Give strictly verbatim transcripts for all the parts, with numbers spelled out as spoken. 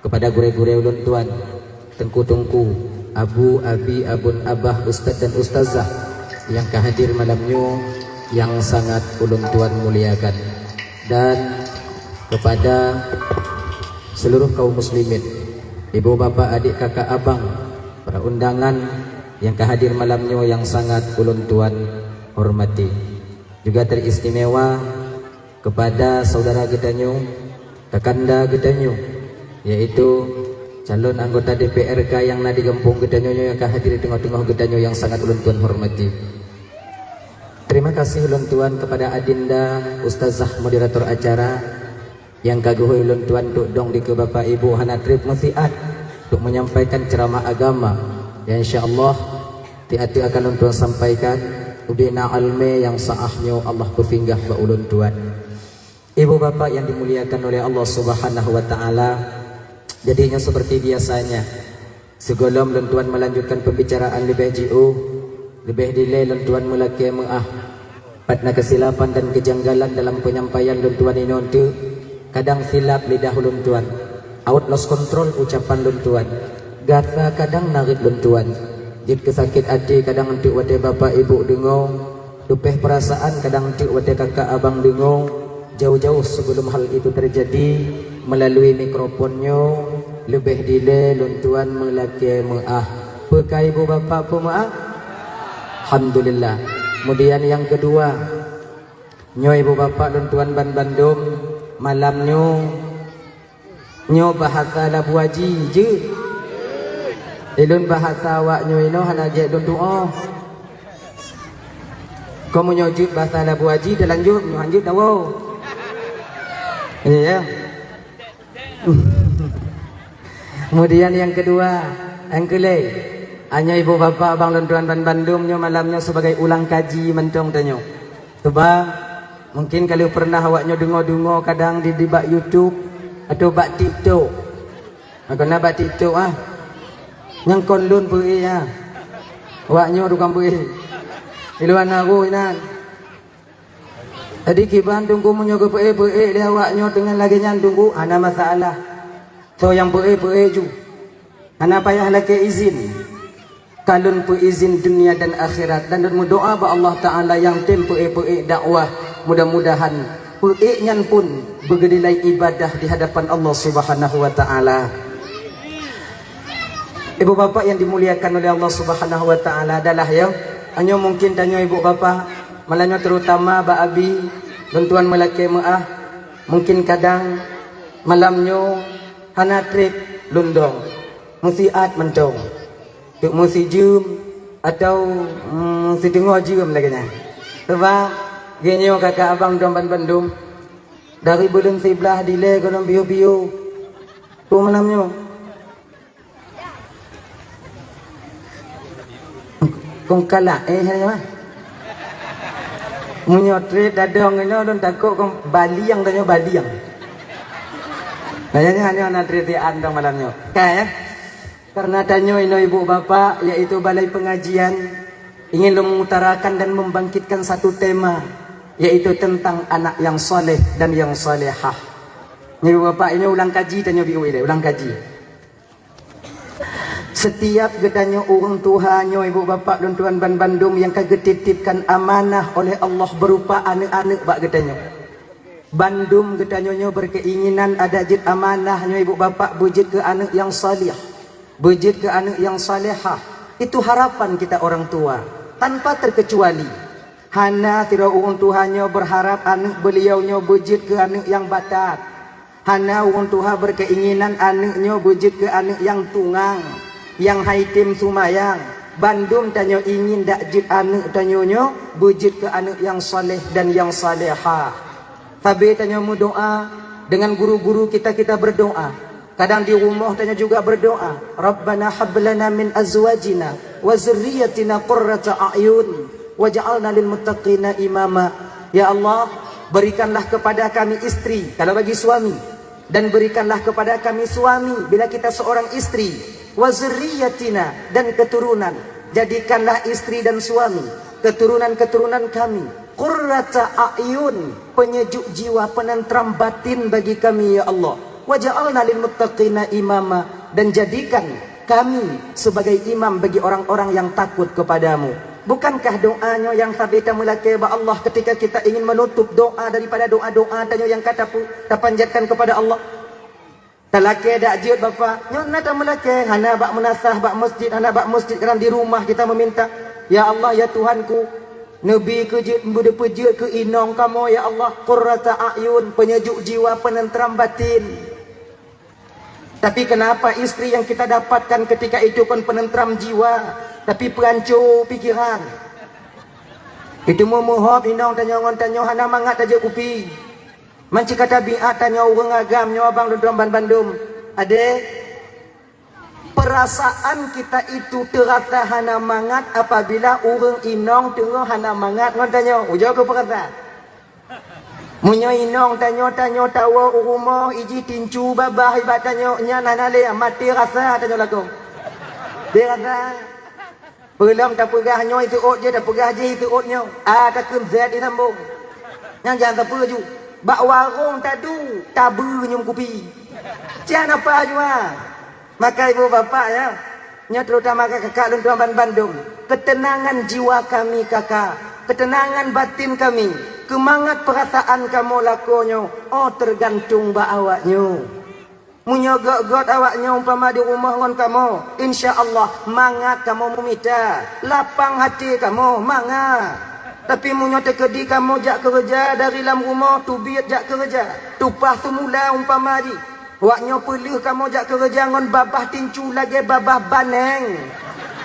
Kepada gurée-gurée ulôn tuan, teungku-teungku, abu, abi, abon, abah, ustaz dan ustazah nyang ka hadir malam nyoe nyang sangat ulôn tuan muliakan, dan kepada seluruh kaum muslimin, ibu, bapak, adik, kakak, abang, para undangan nyang ka hadir malam nyoe nyang sangat ulôn tuan hormati. Juga teristimewa kepada saudara geutanyoe, kakanda geutanyoe, yaitu calon anggota D P R K nyang na di gampông geutanyoe nyoe nyang ka hadir di teungoh-teungoh geutanyoe nyang sangat ulôn tuan hormati. Terima kasih ulôn tuan kepada Adinda Ustazah moderator acara nyang ka geuhôi ulôn tuan untuk dong dikeue bapak ibu hana treb meusiat untuk menyampaikan ceramah agama. Ya, insya Allah, tiat-tiat akan ulôn tuan sampaikan, ubena almé nyang saah nyoe Allah peusinggah bak ulôn tuan. Ibu bapak yang dimuliakan oleh Allah Subhanahu wa Ta'ala, jadi nyoe seperti biasanya, sigohlom lôn tuan melanjutkan pembicaraan leubeh jiôh, leubeh dilée lôn tuan meulakée meuáh. Pat na keusilapan dan keujanggalan dalam penyampaian lôn tuan inoe teuk, kadang silap lidah lôn tuan, awot lost control ucapan lôn tuan, gata kadang narit lôn tuan, jeuet keu sakét até kadang teuk watée bapak ibu deungoe, Tupéh peurasaan kadang teuk watée kakak abang deungoe, jauh-jauh sebelum hal itu terjadi, melalui mikrofon nyoe, leubeh dilée lôn tuan meulakée meuáh. Peu ka ibu bapak peumeuáh? Alhamdulillah. Kemudian nyang keudua, nyoe ibu bapak lôn tuan ban bandum, malam nyoe Nyoe bahasa Labuaji jeuet. Ilôn bahasa awak nyoe inoe hana jeuet lôn tuoh. Kon meunyoe jeuet bahasa Labuaji teulanjut, meunyoe han jeuet tawoe. Iya. Kemudian nyang keudua, nyang keulhèe, nyoe ibu bapak abang lôn tuan ban bandum nyoe malam nyoe sibagai ulang kaji mantong tanyoe. Sebab mungkin ka lheueh pernah awak nyoe deungoe-deungoe kadang di, di bak YouTube atau bak TikTok. Maka na bak TikTok ah. Nyang kon lôn peuék ah. Awak nyoe tukang peuék. Di luwa na roh inan. Jadi kiban teungku meunyoe geupeuék-peuék lé awak nyoe deungon lagèe nyan teungku hana masalah. Soe nyang peuék-peuék ju. Hana payah lakèe izin. Ka lôn peuizin dunia dan akhirat dan lôn meudoa bak Allah Taala nyang tem peuék-peuék dakwah, mudah-mudahan peuék nyan pun beugeunilai ibadah di hadapan Allah Subhanahu wa Taala. Ibu bapak yang dimuliakan oleh Allah Subhanahu wa Taala, adalah ya, nyoe mungkin tanyoe ibu bapak, malam nyoe terutama bak abi, lôn tuan meulakèe meuah, mungkin kadang malam nyoe hana trép lôn dong, meusiat mantong. Teuk meusijeuem atau, mm, sideungoe jeuem lagèe nyan. Sebab geuh nyoe kakak abang dong ban bandum, dari buleuen siblaih dilèe gohlom biôh-biôh. Peue malam nyoe? Kong kalak, eh, hai mah. Meunyoe trép dadong inoe lôn takot kong baliang tanyoe baliang. Nah, nyan, nyan, nyan, na trép di an dong malam nyoe. Ka, ya? Karena tanyoe inoe ibu bapak, yaitu balai pengajian, ingin lôn mengutarakan dan membangkitkan satu tema, yaitu tentang anak yang saleh dan yang salehah. Nyoe ibu bapak, inoe ulang kaji tanyoe bi ulang kaji. Setiap geutanyoe ureueng tuha nyoe ibu bapak lôn tuan ban bandum nyang ka geutitipkan amanah oleh Allah berupa aneuk-aneuk bak geutanyoe. Bandum geutanyoe nyoe berkeinginan ada jeuet amanah nyoe ibu bapak beujeuet keu aneuk nyang saleh, beujeuet keu aneuk nyang salehah. Itu harapan kita orang tua tanpa terkecuali. Hana sidroe ureueng tuha nyoe berharap aneuk beuliau nyoe beujeuet keu aneuk nyang batat. Hana ureueng tuha berkeinginan aneuk nyoe beujeuet keu aneuk nyang tungang, nyang hai tem sumayang. Bandum tanyoe ingin dak jeuet aneuk tanyoe nyoe beujeuet keu aneuk nyang saleh dan nyang salehah. Sabe tanyoe meudoa, dengan guru-guru kita, kita berdoa. Kadang di rumoh tanyoe juga berdoa, "Rabbana hab lana min azwajina wa dzurriyyatina qurrata a'yun waj'alna lil muttaqina imama." Ya Allah, berikanlah kepada kami istri, kalau bagi suami, dan berikanlah kepada kami suami bila kita seorang istri, wa dzurriyyatina, dan keturunan. Jadikanlah istri dan suami, keturunan-keturunan kami, qurrata a'yun, penyejuk jiwa, penentram batin bagi kami, ya Allah. Waj'alna lil muttaqina imama, dan jadikan kami sebagai imam bagi orang-orang yang takut kepada-Mu. Bukankah doa nyoe nyang sabe tameulakée bak Allah ketika kita ingin menutup doa daripada doa-doa tanyoe nyang ka tapu-, tapanjatkan kepada Allah? Talakée dak jeuet, Bapak? Nyoe na tameulakée, hana bak meunasah bak masjid, hana bak masjid, kadang di rumah kita meminta, "Ya Allah, ya Tuhanku, neubi keu jeuet, beudeuh peujeuet keu inong kamoe, ya Allah, qurrata a'yun, peunyejuk jiwa, peunentram batin." Tapi kenapa istri yang kita dapatkan ketika itu kon peunentram jiwa, tapi peuhanco pikeran? Itu meuhop inong tanyoe ngon tanyoe hana mangat tajak kupi. Manci ka tabiat tanyoe ureuëng agam nyoe abang dondon banbandum. Adé, perasaan kita itu terasa hana mangat apabila ureuëng inong teungoh hana mangat ngon tanyoe. Ujoe keu perasaan. Meunyoe inong tanyoe, tanyoe tawoe u rumoh, iji tincu babah ibat tanyoe, nyan hana lé, maté rasa tanyoe lakoe. Deh rasa. Peulom tapeugah nyoe iteuôt jih, tapeugah jih iteuôt nyoe. A takheun zet disambong. Nyang jan sapeue ju. Bak warong tadu, tabeue nyum kupi. Cian apa jua? Maka ibu bapak ya, nyoe terutama kakak-kakak lôn tuan ban bandum. Ketenangan jiwa kami kakak, ketenangan batin kami, keumangat perasaan kamoe lakoe nyoe, oh tergantung bak awak nyoe. Meunyoe göt-göt awak nyoe umpama di rumoh ngon kamoe, insya Allah mangat kamoe meumita, lapang até kamoe mangat. Tapi meunyoe teukeudi kamoe jak keureuja dari lam rumoh, teubiet jak keureuja, tupah seumula umpama jih, wak nyoe peuleueh kamoe jak keureuja ngon babah tincu lagée babah baneng.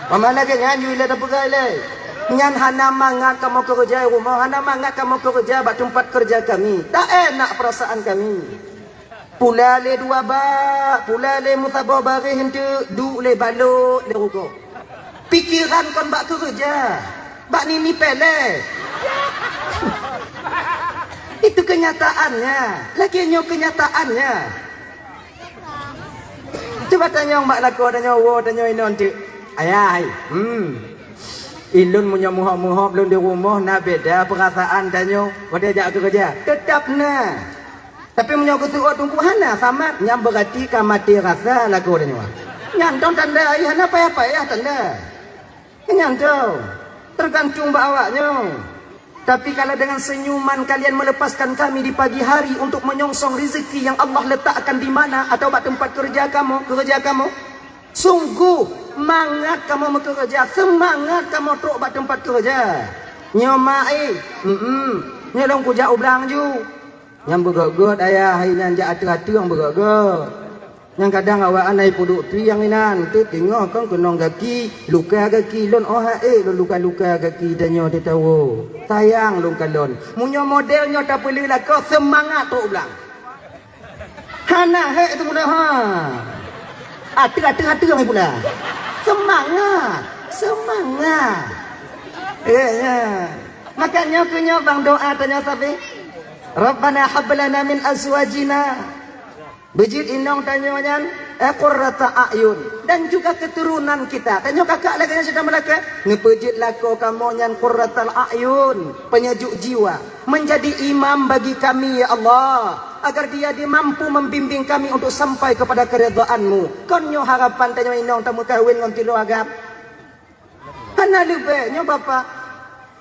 Umpama lagée nyan ju ilée tapeugah ilée. Nyan hana mangat kamoe keureuja di rumoh, hana mangat kamoe keureuja bak teumpat keureuja kami. Tak enak perasaan kami. Pula lé dua bak, pula lé meusaboh baréh eunteuk, duek lé balot lé rugoe. Pikeran kon bak keureuja, bak nini péléh. Itu kenyataannya, lagée nyoe kenyataannya. Cuba tanyong bak lakoe, tanyong woe, tanyong inong teuk. Ayah, hmm. Ilôn meunyoe muhop-muhop lôn di rumoh na beda peurasaan tanyoe watée jak keureuja. Teutap na. Tapi meunyoe geuseuôt teungku hana samat, nyan beurati ka maté rasa lagoe tanyoe. Nyan dong tanda ai hana payah-payah tanda. Nyan dong, tergantung bak awak nyoe. Tapi kalau dengan senyuman kalian melepaskan kami di pagi hari untuk menyongsong rezeki yang Allah letakkan di mana atau bak tempat kerja kamu, kerja kamu, sungguh mangat kamu meukeureuja, seumangat kamu trok bak tempat keureuja. Nyoe mak eh, mm, nyoe lôn kujak u blang ju. Nyang beugöt-göt ayah hai nyan jak ateueh-ateueh nyang beugöt-göt. Nyang kadang awak anai peuduek pieng inan, teuk teungoh kon keunong gaki, luka gaki lôn oh ha ék lôn luka-luka gaki tanyoe teuh tawoe. Sayang lôn kalon. Meunyoe model nyoe tapeuleueh lakoe seumangat trok u blang. Hana hék teumula ha. Ateueh-ateueh-ateueh pula. Seumangat, seumangat. Eh, ya. Makanya keu nyoe bang doa tanyoe sabe. Rabbana hab lana min azwajina. Beujeuet inong tanyoe nyan, eh, qurrata a'yun. Dan juga keturunan kita. Tanyoe kakak lagée nyan cit tameulakée. Neupeujeuet lakoe kamoe nyan qurratal a'yun, peunyejuk jiwa. Menjadi imam bagi kami, ya Allah, agar dia di mampu membimbing kami untuk sampai kepada keridhaan-Mu. Kon nyoe harapan tanyoe inong tameukawen ngon tiloe agam. Hana leubeh nyoe bapak.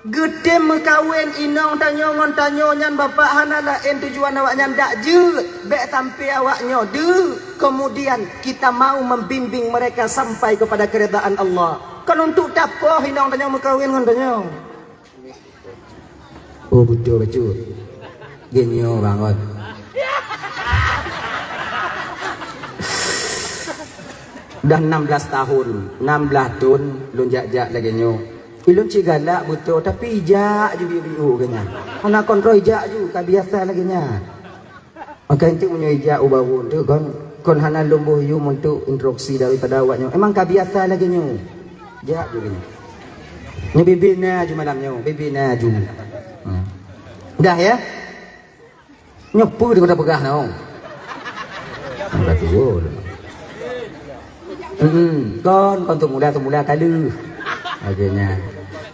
Geutem meukawen inong tanyoe ngon tanyoe nyan bapak hana laén tujuan awak nyan dak jeuet. Bék sampai awak nyoe deuk. Kemudian kita mau membimbing mereka sampai kepada keridhaan Allah. Kon untuk tapoh inong tanyoe meukawen ngon tanyoe. Oh, beutôi bacut. Geunyoe bangon. Dah enam belas tahun, enam belas thon lôn jak-jak lagée nyoe. Ilôn cit galak beutôi, tapi ijak ju biu-biu geuh nyan. Hana kontrol ijak ju, ka biasa lagée nyan. Maka eunteuk meunyoe ijak u baru eunteuk kon, kon hana lôn boh yum untuk instruksi daripada awak nyoe. Emang ka biasa lagée nyoe. Jak ju gini. Nyoe bibi na ju malam nyoe, bibi na ju. Hmm. Dah ya? Nyoe peue daripada peugah nyoe. Udah tua. Hmm, kon, kon tu mula, tu mula kali. Akhirnya,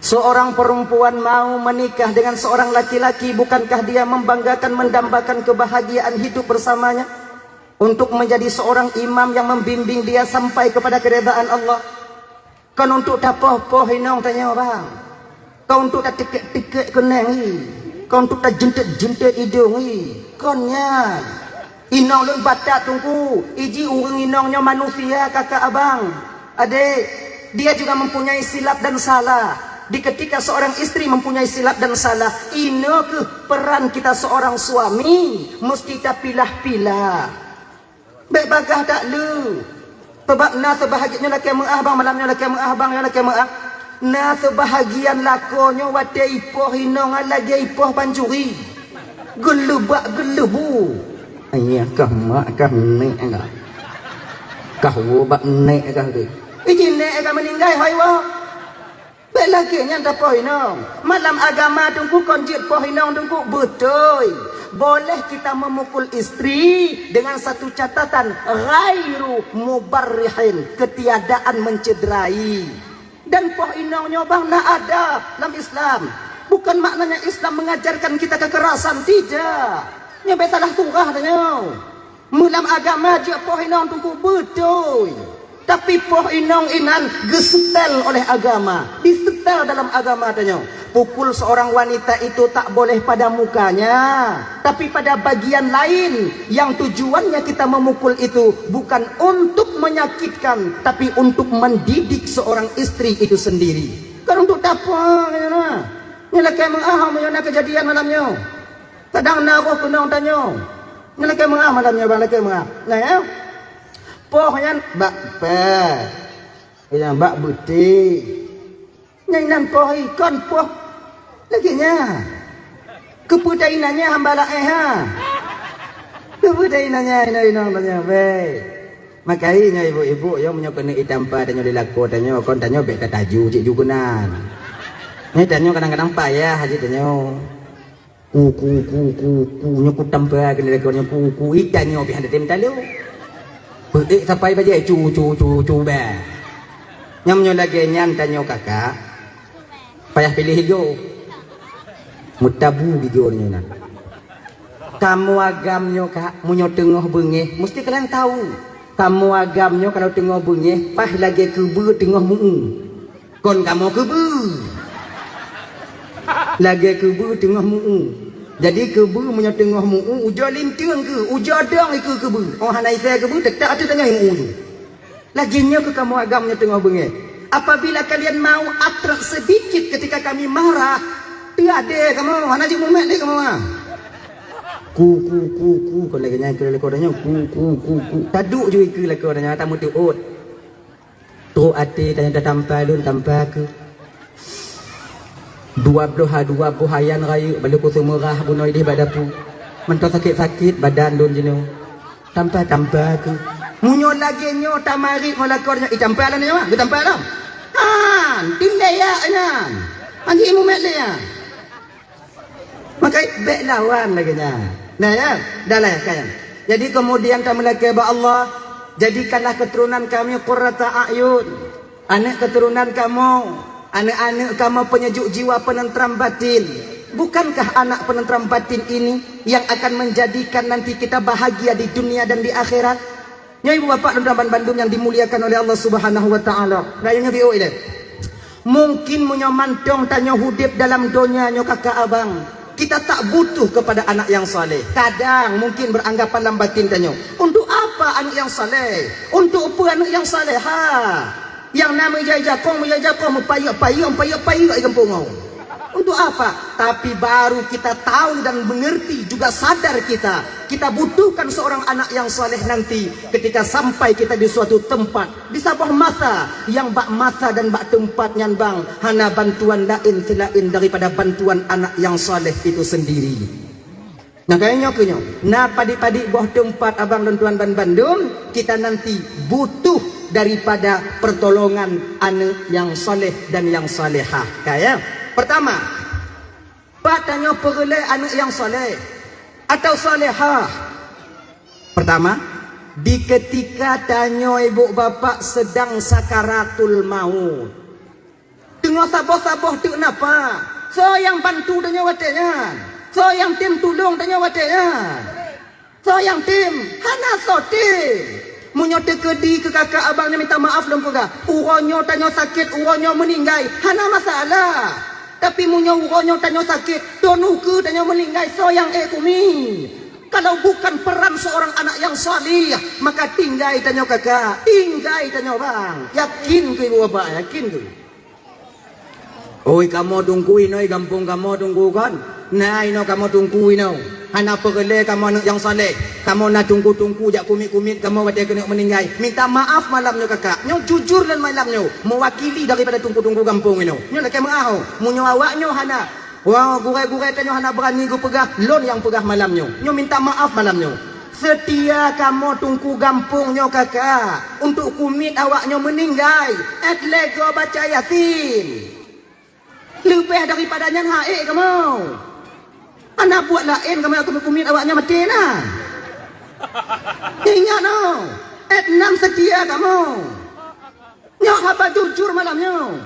seorang perempuan mau menikah dengan seorang laki-laki, bukankah dia membanggakan, mendambakan kebahagiaan hidup bersamanya? Untuk menjadi seorang imam yang membimbing dia sampai kepada keridhaan Allah. Kon untuk tapoh-poh inong tanyoe, bang. Kon untuk tatikek-tikek keuneng, i. Kon untuk tajentet-jentet idong, i. Kon nyan. Inong lôn batat, Teungku. Iji ureueng inong nyoe manusia, kakak abang. Adek, dia juga mempunyai silap dan salah. Di ketika seorang istri mempunyai silap dan salah, inoe keuh peran kita seorang suami, mesti tapilah-pilah. Bék bagaih that le. Sabab na seubahagian nyoe lakée meuáh bang, malam nyoe lakée meuáh bang, nyoe lakée meuáh. Na seubahagian lakoe nyoe watée ipoh inong lagée ipoh pancuri. Geuleubak geuleubu. Ayah kah mak kah nek kah. Kah woe bak nek kah tu. Iji nek kah meuninggai hai woe. Bék lagée nyan tapoh inong. Malam agama Teungku kon jeuet poh inong Teungku. Beutôi. Boleh kita memukul istri dengan satu catatan, ghairu mubarrihin, ketiadaan mencederai. Dan poh inong nyoe bang na adab lam Islam. Bukan maknanya Islam mengajarkan kita kekerasan, tidak. Nyoe bék salah surah tanyoe. Meulam agama jeuet poh inong Teungku beutôi. Tapi poh inong inan geusetel oleh agama, disetel dalam agama tanyoe. Pukul seorang wanita itu tak boleh pada mukanya, tapi pada bagian lain yang tujuannya kita memukul itu bukan untuk menyakitkan, tapi untuk mendidik seorang istri itu sendiri. Kon untuk tapeue nyan na. Nyan lakée meuáh meunyoe na keujadian malam nyoe. Kadang na roh keunong tanyoe. Nyan lakée meuáh malam nyoe bang, lakée meuáh. Nah ya. Poh nyan bak pée. Nyan bak beuti. Nyan inan poh ikon poh. Lagée nyan. Keupeue ta inan nyan hamba laén ha. Keupeue ta inan nyan inong-inong tanyoe beh. Makai nyoe ibu-ibu yo meunyoe keuneuk itampa tanyoe di lakoe tanyoe kon tanyoe bék tataju cit ju keunan. Nyoe tanyoe kadang-kadang payah jih tanyoe. Ku, ku, ku, ku, ku, nyoe kutampa keuneuk lakoe nyoe ku, ku, itanyoe pih hana tem talo. Peuék sapai bajée cu, cu, cu, cu bah. Nyang meunyoe lagée nyan tanyoe kakak, payah piléh igoe. Meutabu igoe nyoe na. Kamoe agam nyoe kak, meunyoe teungoh beungéh, musti kalian tahu. Kamoe agam nyoe kalau teungoh beungéh, paih lagée keubeue teungoh meu-u. Kon kamoe keubeue. Lagée keubeue teungoh meu-u. Jadi keubeue meunyoe teungoh meu-u, ujoe linteung keuh, ujoe dong ikeue keubeue. Oh hana isée keubeue, teutap ateueh teungoh meu-u tu. Lagée nyoe keuh kamoe agam nyoe teungoh beungéh. Apabila kalian mau atrok sedikit ketika kami marah, teuadée kamoe, hana jeuet mumet lé kamoe. Ku, ku, ku, ku, kon lagée nyan keu lakoe tanyoe, ku, ku, ku, ku. Taduek ju ikeue lakoe tanyoe, tameuteuôt. Trok até tanyoe tatampa lôn tampa keuh. Dua bloh ha dua boh ayan rayeuk, bak lôn kuseumeurah bunoe ideh bak dapu. Mantong sakét-sakét badan lôn jinoe. Tampa-tampa keuh. Meunyoe lagée nyoe tamarit ngon lakoe nyoe, itampa lom nyoe, geutampa lom. Han, tindai yak nyan. Han jimumet lé nyan. Maka bék lawan lagée nyan. Nah ya, dah lah ya, kan. Jadi kemudian kamu lakée bak Allah, jadikanlah keturunan kami qurrata a'yun. Aneuk keuturonan kamoe, aneuk-aneuk kamoe peunyejuk jiwa, peuneuntram batin. Bukankah anak peuneuntram batin ini yang akan menjadikan nanti kita bahagia di dunia dan di akhirat? Nyoe ibu bapak dan teman bandum yang dimuliakan oleh Allah Subhanahu wa taala. Rayeuk nyoe biôh ilée. Mungkin meunyoe mantong tanyoe udeb dalam donya nyoe kakak abang, kita tak butuh kepada anak yang saleh. Kadang mungkin beranggapan lam batin tanyoe, "Untuk apa aneuk yang saleh? Untuk peue aneuk yang salehah?" Nyang na meuija-ija kong, meuija-ija kong, meupayek-payek, meupayek-payek di gampông nyoe. Untuk apa? Tapi baru kita tahu dan mengerti, juga sadar kita, kita butuhkan seorang anak yang saleh nanti ketika sampai kita di suatu tempat, di saboh masa, nyang bak masa dan bak teumpat nyan bang, hana bantuan laén seulaén daripada bantuan anak yang saleh itu sendiri. Nah, kaya nyoe keuh nyoe. Na padit-padit boh teumpat abang lôn tuan ban bandum, kita nanti butuh daripada pertolongan aneuk nyang saleh dan nyang salehah. Kaya, pertama, pat tanyoe peureulée aneuk nyang saleh atau salehah? Pertama, di ketika tanyoe ibu bapak sedang sakaratul maut. Teungoh saboh-saboh teuk napa? Soe nyang bantu tanyoe watée nyan? Soe nyang tem tulông tanyoe watée nyan? Soe nyang tem? Hana soe tem. Meunyoe teukeudi keu kakak abang nyoe minta maaf lôn peugah, uroe nyoe tanyoe sakét, uroe nyoe meuninggai, hana masalah. Tapi meunyoe uroe nyoe tanyoe sakét, thon ukeue tanyoe meuninggai, soe nyang ék kumi? Kalau bukan peran seorang anak yang saleh, maka tinggai tanyoe kakak, tinggai tanyoe bang. Yakin keu ibu bapak, yakin keu? Oi, kamoe teungku inoe gampông kamoe teungku kon. Na inoe kamoe teungku inoe. Hana peureulée kamoe aneuëk nyang saleh. Kamoe na teungku-teungku jak kumiet-kumiet kamoe watée keuneuk meuninggai. Minta maaf malam nyoe kakak. Nyoe jujur lôn malam nyoe. Meuwakili daripada teungku-teungku gampông inoe. Nyoe lakée meu'ah ho. Meunyoe awak nyoe hana. Wah, gurée-gurée tanyoe hana beurani geupeugah. Lôn nyang peugah malam nyoe. Nyoe minta maaf malam nyoe. Seutia kamoe teungku gampông nyoe kakak, untuk kumiet awak nyoe meuninggai, ét lego baca Yasin. Leubeh daripada nyan han ék kamoe. Hana buet laén kamoe kumiet-kumiet awak nyoe maté na. Ingat noh, ét nam seutia kamoe. Nyoe haba jujur malam nyoe.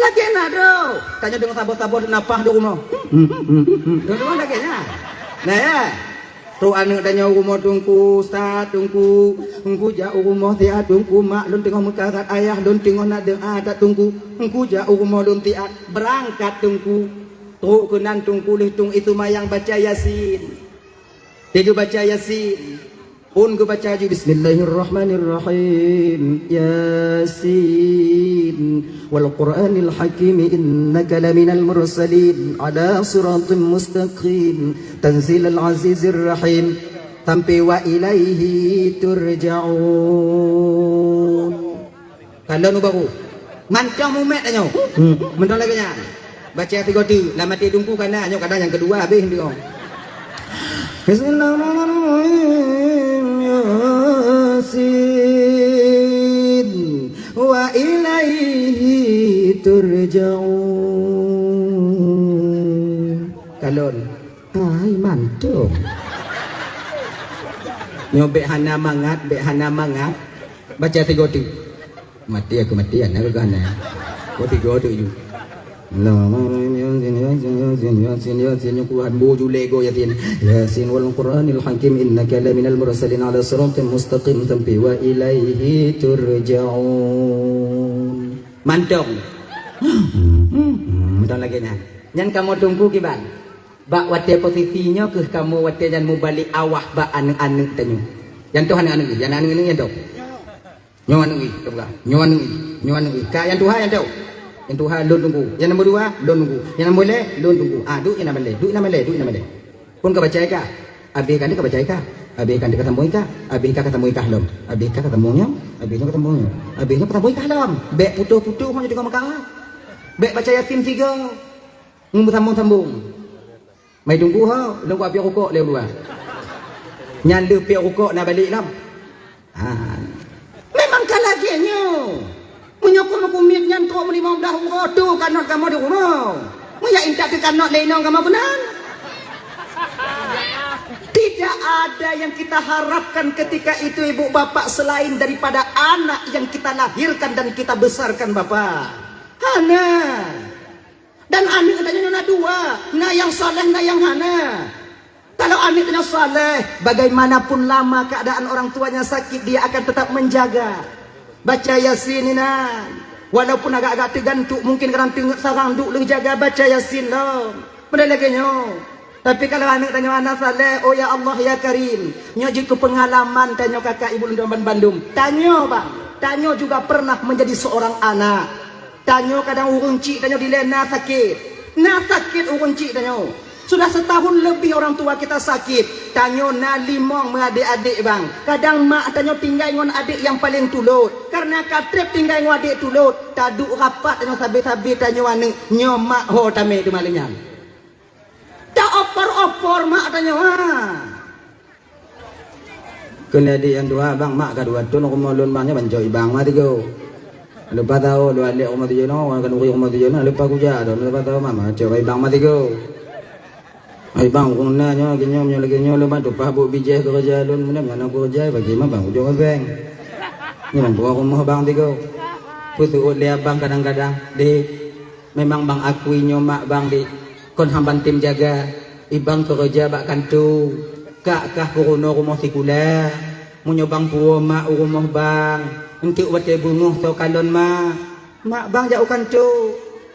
Lagée na droe. Tanyoe deungoe saboh-saboh nafah di rumoh. Deungoe lagée nyan. Nah, ya. Tu aneuëk tanyoe u rumoh teungku, ustaz teungku. Teungku jak u rumoh siat teungku, mak lôn teungoh meukarat, ayah lôn teungoh na doa that teungku. Teungku jak u rumoh lôn siat, beurangkat teungku. Trok keunan teungku lheueh tueng ie seumayang baca Yasin. Laju baca Yasin. Phon geubaca ju, "Bismillahirrahmanirrahim. Yasin. Wal Qur'anil Hakim, innaka laminal mursalin, ala siratim mustaqim. Tanzilal azizir rahim." Sampai "Wa ilaihi turja'un." Kalon u baru. Mantong mumet tanyoe. Hmm. Mantong lagée nyan. Baca tiga teuk. Lam até teungku kana, nyoe kadang nyang keudua habéh teuk. Bismillahirrahmanirrahim. Yasin. Wa ilaihi turja'un. Kalon. Hai, mantong. Nyoe bék hana mangat, bék hana mangat. Baca tiga teuk. Mati aku mati, anak aku hana. Kau tiga teuk ju. Bismillahirrahmanirrahim. Yasin, Yasin, Yasin, Yasin, Yasin, Yasin, Yasin, Yasin, Yasin, Yasin, wal Qur'anil Hakim, innaka laminal mursalin ala siratim mustaqim, sampai "Wa ilaihi turja'un." Mantong. Hmm, mantong lagée nyan. Nyan kamoe teungku kiban. Bak watée posisi nyoe kheueh kamoe watée nyan mubalek awah bak aneuëk-aneuëk tanyoe. Nyang toh aneuëk-aneuëk, nyang aneuëk-aneuëk nyang toh. Nyoe aneuëk ih, ka peugah. Nyoe aneuëk ih, nyoe aneuëk ih. Ka nyang tuha nyang toh. Nyang tuha lôn teungku. Nyang nombor dua, lôn teungku. Nyang nombor lhée, lôn teungku. Ah, duek nyang na malée, duek nyang na malée, duek nyang na malée. Phon ka baca ka? Abéh ka ka baca ka? Abéh ka ka sambung ka? Abéh ka ka sambung ka lom? Abéh ka ka sambung nyoe? Abéh nyoe ka sambung nyoe? Abéh nyoe ka sambung ka lom? Bék putôh-putôh nyoe teungoh meukarat. Bék baca Yasin tiga. Ngon beusambung-sambung. Mai teungku ho, lôn kupiep rukok lé ulua. Nyan lheueh piep rukok na balek lom. Ha. Memang ka lagée nyoe. Meunyoe kamoe kumiet nyan trok meulimong blaih uroe tu kanot kamoe di rumoh. Meunyoe intat teukanot lé inong kamoe keunan. Tidak ada yang kita harapkan ketika itu ibu bapak selain daripada anak yang kita lahirkan dan kita besarkan, Bapak. Hana. Dan aneuëk tanyoe na dua, na nyang saleh, na nyang hana. Kalau aneuëk tanyoe saleh, bagaimanapun lama keadaan orang tuanya sakit, dia akan tetap menjaga. Baca Yasin inan. Walaupun agak-agak teugantuk, mungkin kadang teungeut sarang duek lheueh jaga baca Yasin lom. Benda lagée nyoe. Tapi kalau aneuëk tanyoe hana saleh, oh ya Allah ya Karim, nyoe jeuet keu peungalaman tanyoe kakak ibu lôn bandum. Tanyoe bang, tanyoe juga pernah menjadi seorang anak. Tanyoe kadang ureuëng chik tanyoe dilée na sakét. Na sakét ureuëng chik tanyoe. Sudah setahun lebih orang tua kita sakit. Tanyoe na limong meuadék-adék bang. Kadang mak tanyoe tinggai ngon adék nyang paleng tulôt. Karena ka treb tinggai ngon adék tulôt, taduek rapat tanyoe sabe-sabe tanyoe aneuëk, nyoe mak ho tamé teuma lé nyan. Taopor-opor mak tanyoe ha. Keuneuk di nyang tuha bang, mak ka dua thon rumoh lôn bang, nyoe ban cok ibang mah tigo. Leupah tao dua lhèe rumoh tujoh nyoe, wan khanuri rumoh tujoh nyoe, leupah kuja dong, leupah tao mama cok ibang mah tigo. Ai bang, ureueng na nyoe, lagèe nyoe, nyoe lagèe nyoe, lôn bang tumpah buet bijèh keureuja lôn, meunan nyang na keureuja bagi mah bang ujong ubeng. Nyoe bang tuha rumoh bang tigo. Peuseuôt lé abang kadang-kadang, deh, memang bang akui nyoe mak bang deh, kon hana ban tem jaga, ibang keureuja bak kantô. Kak kah peurunoe rumoh sikula. Meunyoe bang puwoe mak u rumoh bang, eunteuk watée beungoh soe kalon mak. Mak bang jak u kantô.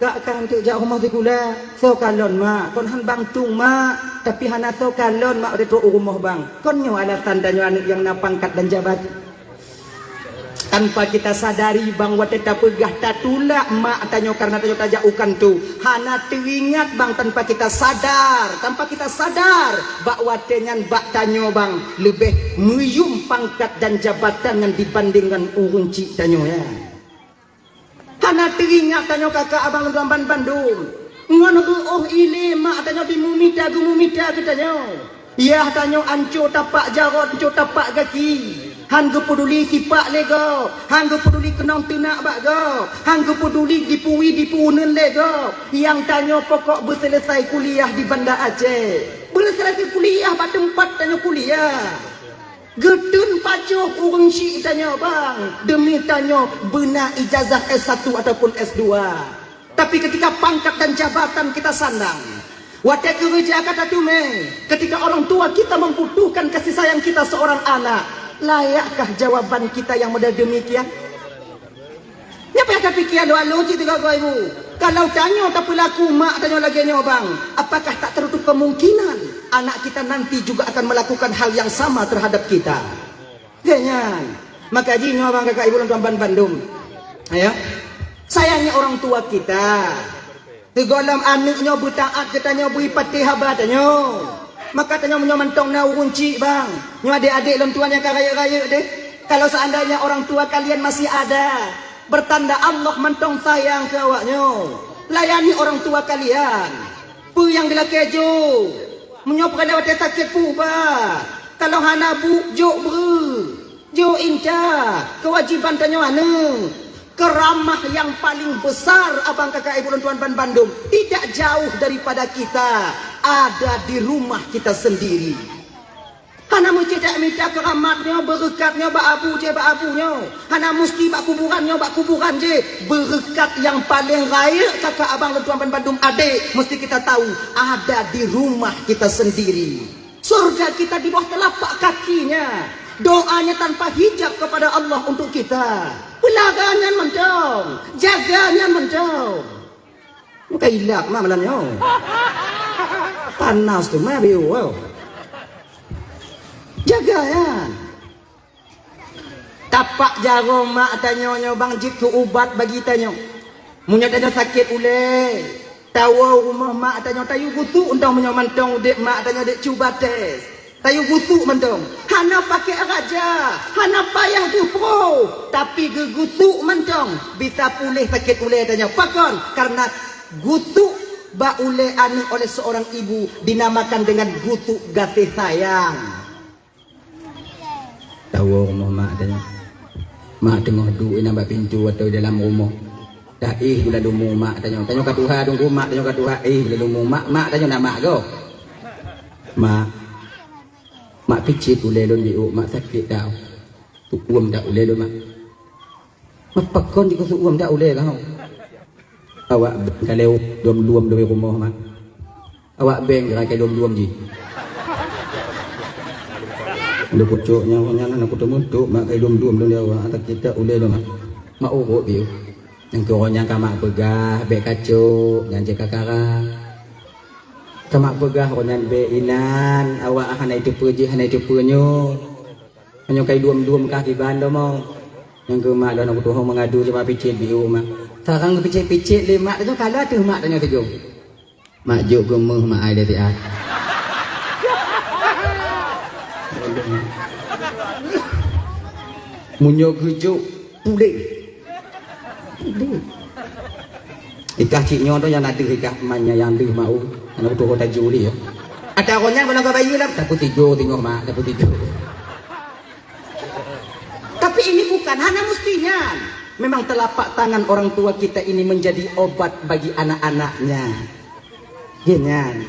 Kak kah eunteuk jak u rumoh sikula. Soe kalon mak, kon han bang tueng mak, tapi hana soe kalon mak watée trok u rumoh bang. Kon nyoe alasan tanyoe aneuëk nyang na pangkat dan jabatan. Tanpa kita sadari bang watée tapeugah tatulak mak tanyoe kareuna tanyoe tajak u kantô. Hana teuingat bang tanpa kita sadar, tanpa kita sadar bak watée nyan bak tanyoe bang leubeh meuyuem pangkat dan jabatan nyan dibanding ngon ureuëng chik tanyoe nyan. Hana teuingat tanyoe kaka abang lôn tuan bandum. Ngon reuôh ilée mak tanyoe dimeumita geumumita keu tanyoe. Yah tanyoe anco tapak jarot, anco tapak gaki. Han geupeuduli sipak lé gob, han geupeuduli keunong teunak bak gob, han geupeuduli dipuwi dipuuneun lé gob. Nyang tanyoe pokok beuseuleusai kuliah di Banda Aceh. Beuseuleusai kuliah bak teumpat tanyoe kuliah. Geuteun pajoh ureuëng chik tanyoe bang, deumi tanyoe beuna ijazah S satu ataupun S dua. Tapi ketika pangkat dan jabatan kita sandang, watée keureuja ka tateumé, ketika orang tua kita membutuhkan kasih sayang kita seorang anak, layakkah jawaban kita yang model demikian? Nyan payah tapiké alu-alu cit tiga ibu. Kalau tanyoe tapeulaku mak tanyoe lagée nyoe bang, apakah tak tertutup kemungkinan anak kita nanti juga akan melakukan hal yang sama terhadap kita? Geuh nyan. Maka jih nyoe bang kakak ibu lôn tuan ban bandum. Ya. Sayangnya orang tua kita. Sigohlom aneuëk nyoe beutaát keu tanyoe bri patéh haba tanyoe. Maka tanyoe meunyoe mantong na ureuëng chik bang, nyoe adék-adék lôn tuan nyang ka rayeuk-rayeuk deh. Kalau seandainya orang tua kalian masih ada, bertanda Allah mantong sayang keu awak nyoe. Layani orang tua kalian. Peue nyang geulakée jok? Meunyoe peureulée watée sakét peue ubat. Kalau hana bu, jok breuh. Jok inta, keuwajiban tanyoe aneuëk. Keuramah nyang paleng besar abang kakak ibu lôn tuan ban bandum tidak jauh daripada kita, ada di rumah kita sendiri. Hana meucit mita keuramat nyoe, beureukat nyoe bak abu jih bak abu nyoe. Hana musti bak kuburan nyoe bak kuburan jih. Beureukat nyang paleng rayeuk kakak abang lôn tuan ban bandum adék, mesti kita tahu ada di rumah kita sendiri. Surga kita di bawah telapak kakinya. Doanya tanpa hijab kepada Allah untuk kita. Peulaga nyan mantong, jaga nyan mantong. Bukan ilap mah malam nyoe. Panas tu mah biu. Jaga nyan. Tapak jaroe mak tanyoe nyoe bang jeuet keu ubat bagi tanyoe. Meunyoe tanyoe sakét ulée, tawoe rumoh mak tanyoe tayue gusuk, entong meunyoe mantong udeb mak tanyoe dek cuba tes. Tayue gusuk mantong. Hana pakai raja, hana payah geuproh, tapi geugusuk mantong bisa puléh sakét ulée tanyoe. Pakon? Karena gusuk bak ulée aneuëk oleh seorang ibu dinamakan dengan gusuk gaséh sayang. Tawoe rumoh mak tanyoe. Mak teungoh duek inan bak pintoe atau dalam rumoh. Dah éh gula lumu mak tanyoe. Tanyoe ka tuha teungku mak tanyoe ka tuha éh gula lumu mak, mak tanyoe na mak gob. Mak, mak picit ulée lôn biôk mak sakét dah. Tuuem dak ulée lôn mak. Mak pakon jikeusuuem dak ulée kah? Awak beng kalée luem-luem di rumoh mak. Awak beng kira kai luem-luem jih. Ada pucuk nyawa nyan aku teumeutuk mak kai luem-luem lôn awak atas kita ulée lôn mak. Mak urut biu. Nyang keu nyan ka mak peugah bék kacok nyan jih ka kara. Ka mak peugah nyan bék inan awak hana iteupeue jih hana iteupeue nyoe. Meunyoe kai duem-duem kah kiban domo. Nyang keu mak lôn aku tuho meungadu cuma picit biu mak. Sarang picit-picit lé mak tanyoe kala teuh mak tanyoe teujok. Mak jok geumeuh mak ai dari ah. Meunyoe geujok puléh. Ikah cik nyoe tu nyang na deuh ikah man nyang deuh mau. Anak tu kota juli ya. Ada orang yang kalau kau bayi lah, tapi tiga tengok mak, tapi tiga. Tapi ini bukan hana mestinya. Memang telapak tangan orang tua kita ini menjadi obat bagi anak-anaknya. Gini.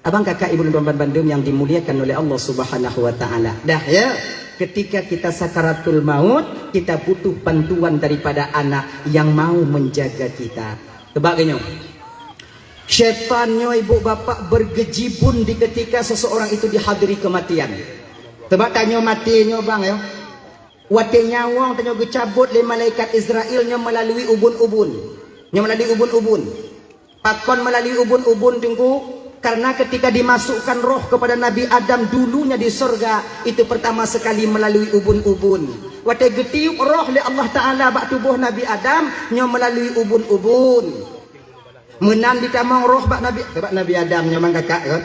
Abang kakak ibu dan bandum yang dimuliakan oleh Allah Subhanahu wa taala. Dah ya, ketika kita sakaratul maut, kita butuh bantuan daripada anak yang mau menjaga kita. Sebab gini. Syaitan nyoe ibu bapak bergejibun di ketika seseorang itu dihadiri kematian. Sebab tanyoe maté nyoe bang ya. Watée nyawöng tanyoe geucabot lé malaikat Israel nyoe melalui ubun-ubun. Nyoe melalui ubun-ubun. Pakon melalui ubun-ubun Teungku? Karena ketika dimasukkan roh kepada Nabi Adam dulunya di sorga, itu pertama sekali melalui ubun-ubun. Watée geutiup roh lé Allah Ta'ala bak tuboh Nabi Adam, nyoe melalui ubun-ubun. Meunan ditamong roh bak Nabi, bak Nabi Adam nyoe mang kakak kan?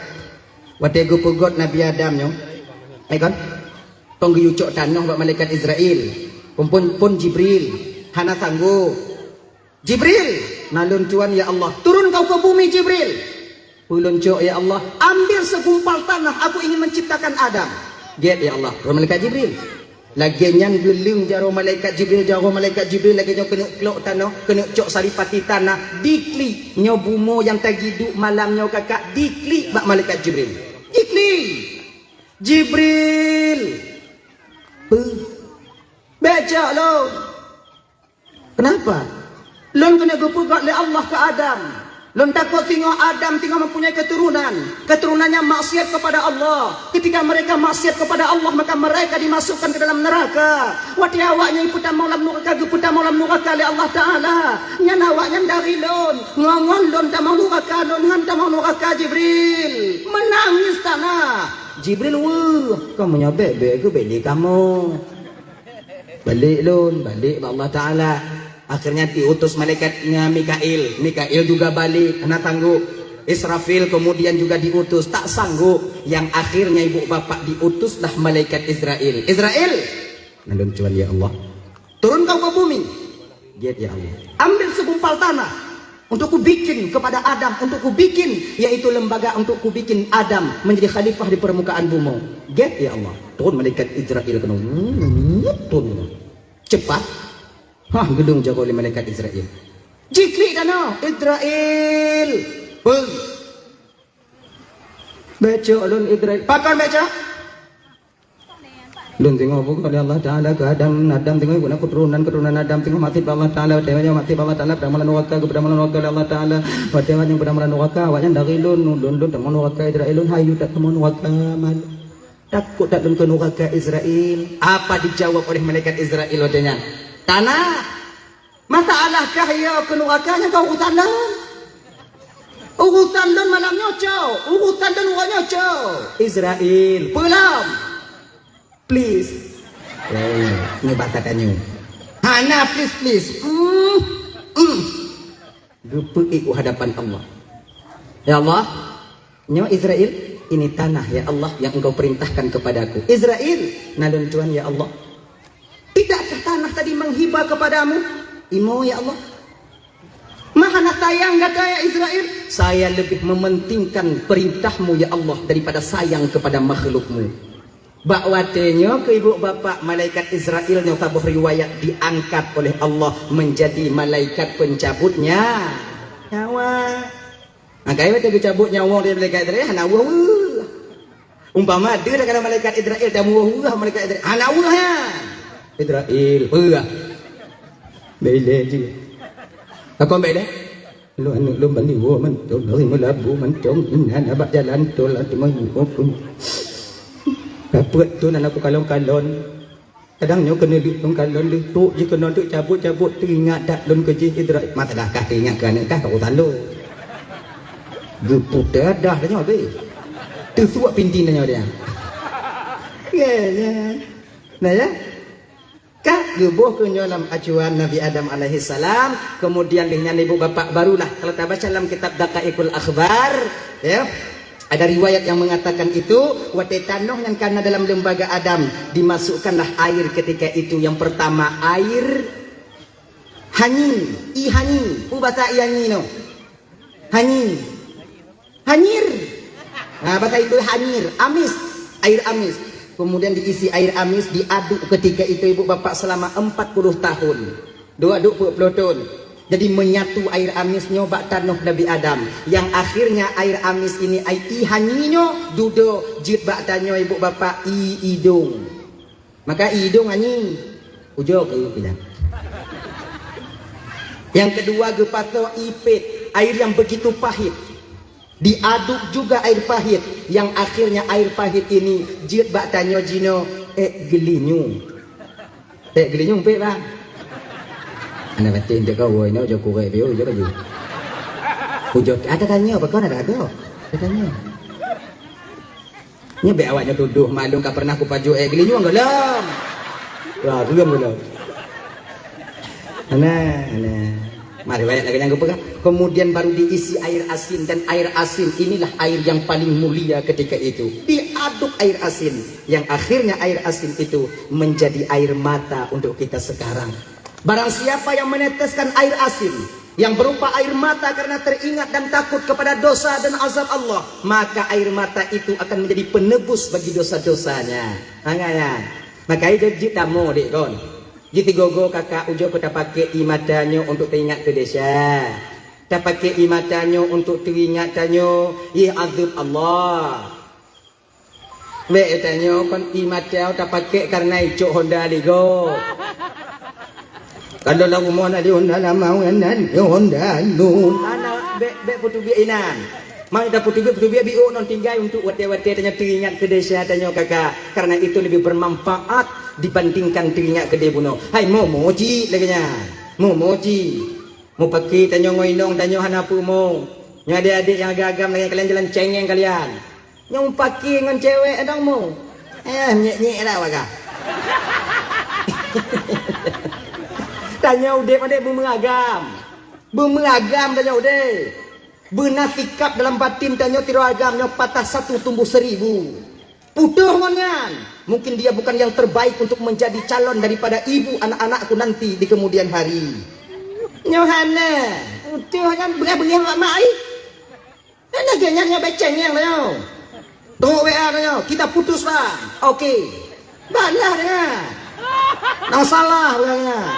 Watée geupeugöt Nabi Adam nyoe, eh kan? Kon geuyue cok tanoh bak malaikat Israel. Pun, pun, pun Jibril hana sanggob. Jibril, na lôn tuan ya Allah. Turun kau ke bumi Jibril. Peue lôn cok ya Allah. Ambil segumpal tanah, aku ingin menciptakan Adam. Gét ya Allah. Turun malaikat Jibril. Lagée nyan geuleueng jaroe malaikat Jibril, jaroe malaikat Jibril lagée nyoe keuneuk klok tanoh, keuneuk cok saripati tanah, diklik nyoe bumoe nyang tagiduek malam nyoe kakak, diklik bak malaikat Jibril. Diklik. Jibril. Beuh. Bék cok lôn. Kenapa? Lôn keuneuk geupeugöt lé Allah keu Adam. Lôn takot singoh Adam singoh mempunyai keturunan. Keturunannya maksiat kepada Allah. Ketika mereka maksiat kepada Allah, maka mereka dimasukkan ke dalam neraka. Watée awaknyan peutamong lam nuraka, geupeutamong lam nuraka lé Allah Ta'ala. Nyan awaknyan dari lôn. Ngon-ngon lôn tamong nuraka, lôn han tamong nuraka Jibril. Menangis tanah. Jibril, weuh, kamoe nyoe bék-bék geubék lé kamoe. Balek lôn, balek bak Allah Ta'ala. Akhirnya diutus malaikat Mikail. Mikail juga balek, hana sanggob. Israfil kemudian juga diutus, tak sanggob. Yang akhirnya ibu bapak diutuslah malaikat Israel. Israel! Na lôn tuan ya Allah. Turun kau ke bumi. Gét ya Allah. Ambil segumpal tanah untuk kubikin kepada Adam, untuk kubikin, yaitu lembaga untuk kubikin Adam menjadi khalifah di permukaan bumi. Gét ya Allah. Turun malaikat Israel keunoe. Turun. Cepat. Hah, geuleueng jaroe lé malaikat Israel. Jiklik tanoh, Israel. Beuh. Bék cok lôn Israel. Pakon bék cok? Lôn singoh buka lé Allah Ta'ala keu Adam, Adam singoh guna keturunan, keturunan Adam singoh maksiat bak Allah Ta'ala, watée nyan maksiat bak Allah Ta'ala, peutamong lam nuraka, geupeutamong lam nuraka lé Allah Ta'ala. Watée nyan peutamong lam nuraka, awaknyan dari lôn, lôn, lôn tamong nuraka, Israel lôn hayeu that tamong nuraka, mal. Takot that lôn keu nuraka Israel. Apa dijawab oleh malaikat Israel watée nyan? Tanah. Masalah kah ya keu nuraka nyan ka urusan lôn. Urusan lôn malam nyoe cok, urusan lôn uroe nyoe cok. Israel, peue lom? Please. Eh, nyoe bak tanyoe. Hana please, please. Hmm. Hmm. Geupeuék u hadapan Allah. Ya Allah, nyoe Israel, ini tanah ya Allah yang Engkau perintahkan kepadaku. Israel, na lôn tuan ya Allah. Tidakkah tanah tadi menghibah kepadamu? Imo ya Allah. Ma hana sayang gata ya Israel? Saya lebih mementingkan perintahmu ya Allah daripada sayang kepada makhlukmu. Bak watée nyoe keu ibu bapak malaikat Israel nyoe saboh riwayat diangkat oleh Allah menjadi malaikat pencabut nya-, nyawa. Angkai watée geucabut nyawa dari malaikat Israel hana weueh-weueh. Umpama deuh dah kala malaikat Israel dan weueh-weueh malaikat Israel hana weueh ya. Israel, weueh. Bele je. Takon bele. Lôn aneuk lôn bani woe mantong, lari meulabu mantong, inan abak jalan tol, teuma yue pun. Dapeuet tu aneuk kalon-kalon. Kadang nyoe keuneuk leuet lôn kalon leuet tok jih keunoe teuk cabot-cabot teuingat that lôn keu jih Idra-, masalah kah teuingat keu aneuk kah ka urusan lôn. Geuputéh dah tanyoe abéh. Teusuak pinti tanyoe dia. Ya, ya. Nah ya. Ka geuboh keu nyoe lam acuan Nabi Adam alaihissalam, kemudian lheueh nyan ibu bapak barulah kalau tabaca lam kitab Daqaiqul Akhbar, ya, ada riwayat yang mengatakan itu, watée tanoh nyang kana dalam lembaga Adam, dimasukkanlah air ketika itu, yang pertama air hanyi, i hanyi, peue basa i hanyi nyoe? Hanyi. Hanyir. Nah, bahasa Indo hanyir, amis, air amis. Kemudian diisi air amis, diaduk ketika itu ibu bapak selama empat puluh tahun. Dua aduk puluh tahun. Jadi menyatu air amis nyoe bak tanoh Nabi Adam. Yang akhirnya air amis ini ai i hanyi nyoe dudoe jeuet bak tanyoe ibu bapak i idong. Maka idong hanyi, ujoe keu pinang. Yang kedua geupasoe i pet, air yang begitu pahit. Diaduk juga air pahit, yang akhirnya air pahit ini jeuet bak tanyoe jinoe ék geulinyueng. Ék geulinyueng pih, bang. Aneuk batin teuka woe nyoe jok kurek piôh jok baju. Ujoe ada tanya apa kau ada ada. Ada tanya. Nyoe bèk awak nyoe tudoh maklum ka pernah kupajoh ék geulinyueng gohlom. Wah, geulinyueng gohlom. Nah, nah. Mari riwayat lagèe nyang geupeugah. Kemudian baru diisi air asin dan air asin inilah air yang paling mulia ketika itu. Diaduk air asin yang akhirnya air asin itu menjadi air mata untuk kita sekarang. Barang siapa yang meneteskan air asin yang berupa air mata karena teringat dan takut kepada dosa dan azab Allah, maka air mata itu akan menjadi penebus bagi dosa-dosanya. Angaya. Maka jeuet jeuet tamu dek kon. Jitigogo kakak ujoe keu tapakek ie mata nyoe untuk teuingat keu desya. Tapakek ie mata nyoe untuk teuingat tanyoe ie azeueb Allah. Bèk tanyoe kon ie mata tapakek kareuna icok Honda Lego. Kalau lam rumoh na di Honda lama na di Honda nu. Hana bèk bèk peuteubiet inan. Maka peuteubiet-peuteubiet biôk non tinggai untuk watèe-watèe tanyoe teuingat keu desya tanyoe kakak. Karena itu lebih bermanfaat dibandingkan teuingat keu deh bunoe. Hai momo cit lagèe nyan. Momo cit. Mupaki tanyoe ngon inong tanyoe hana peue mo. Nyoe adek-adek nyang agam-agam lagèe kalian jalan cengeng kalian. Nyoe mupaki ngon cewek adong mo. Eh, nyek-nyek dah bagah. Tanyoe udép adek beumeugam. Beumeugam tanyoe udép. Beuna sikap dalam batin tanyoe tiroe agam nyoe patah satu tumbuh seribu. Putôh ngon nyan, mungkin dia bukan yang terbaik untuk menjadi calon daripada ibu anak-anakku nanti di kemudian hari. Nyoe hana, putôh nyan beungéh-beungéh mak-mak ai. Kan lagèe nyan nyoe beceng nyang nyoe. Trok W A nyoe, kita putus bang. Oke. Balah dengan. Nang salah urang nyan.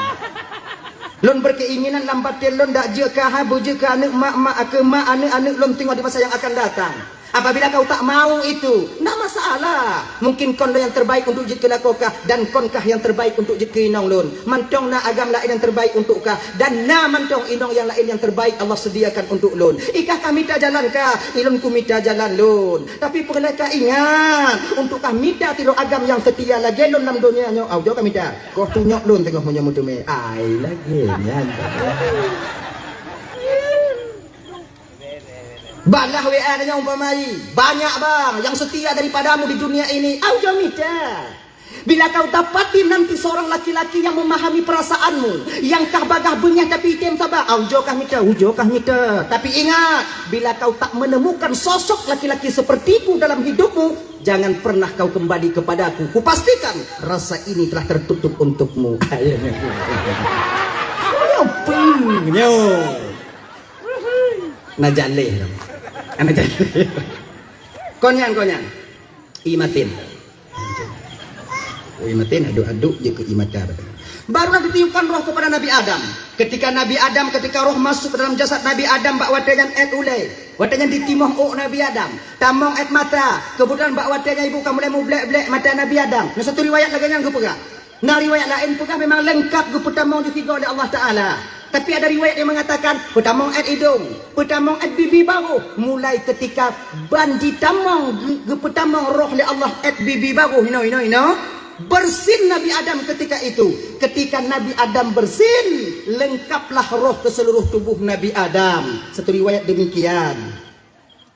Lôn berkeinginan lam batin lôn dak jeuet keu hai beujeuet keu aneuk mak-mak keu mak aneuk-aneuk lôn teungoh di masa yang akan datang. Apabila kau tak mau itu, ndak masalah. Mungkin kon lôn yang terbaik untuk jeuet keu lakoe kah dan kon kah yang terbaik untuk jeuet keu inong lôn. Mantong na agam laén yang terbaik untuk kah dan na mantong inong yang laén yang terbaik Allah sediakan untuk lôn. Ikah kah mita jalan kah, ilôn kumita jalan lôn. Tapi peureulèe kah ingat, untuk kah mita tiroe agam nyang seutia lagèe lôn lam donya nyoe, au jok kah mita. Koh tunyok lôn teungoh meunyoe meuteumé. Ai lagèe nyan. Balah W A nyoe umpama ai, banyak bang yang setia daripadamu di dunia ini, au jok mita. Bila kau dapati nanti seorang laki-laki yang memahami perasaanmu, yang kah bagah beungéh tapi item saba, au jok kah mita, ujoe kah mita. Tapi ingat, bila kau tak menemukan sosok laki-laki sepertiku dalam hidupmu, jangan pernah kau kembali kepadaku. Kupastikan rasa ini telah tertutup untukmu. Apa nyoe? Na jaleh. Na jaleh. Kon nyan, kon nyan. Ie masin. Ie masin aduk-aduk jeuet keu ie mata. Barulah ditiupkan roh kepada Nabi Adam. Ketika Nabi Adam, ketika roh masuk ke dalam jasad Nabi Adam bak watèe nyan èt ulèe. Watèe nyan ditimoh ôk Nabi Adam. Tamong èt mata. Keubeutulan bak watèe nyan ibu ka mulai mublek-blek mata Nabi Adam. Na satu riwayat lagèe nyan geupeugah. Na riwayat laén peugah memang leungkap geupeutamong jitiga lé Allah Taala. Tapi ada riwayat yang mengatakan peutamong èt idong, peutamong èt bibi baroh. Mulai ketika ban jitamong geu-, geupeutamong roh lé Allah èt bibi baroh, inoe, inoe, inoe. Bersin Nabi Adam ketika itu. Ketika Nabi Adam bersin, lengkaplah roh ke seluruh tubuh Nabi Adam. Satu riwayat demikian.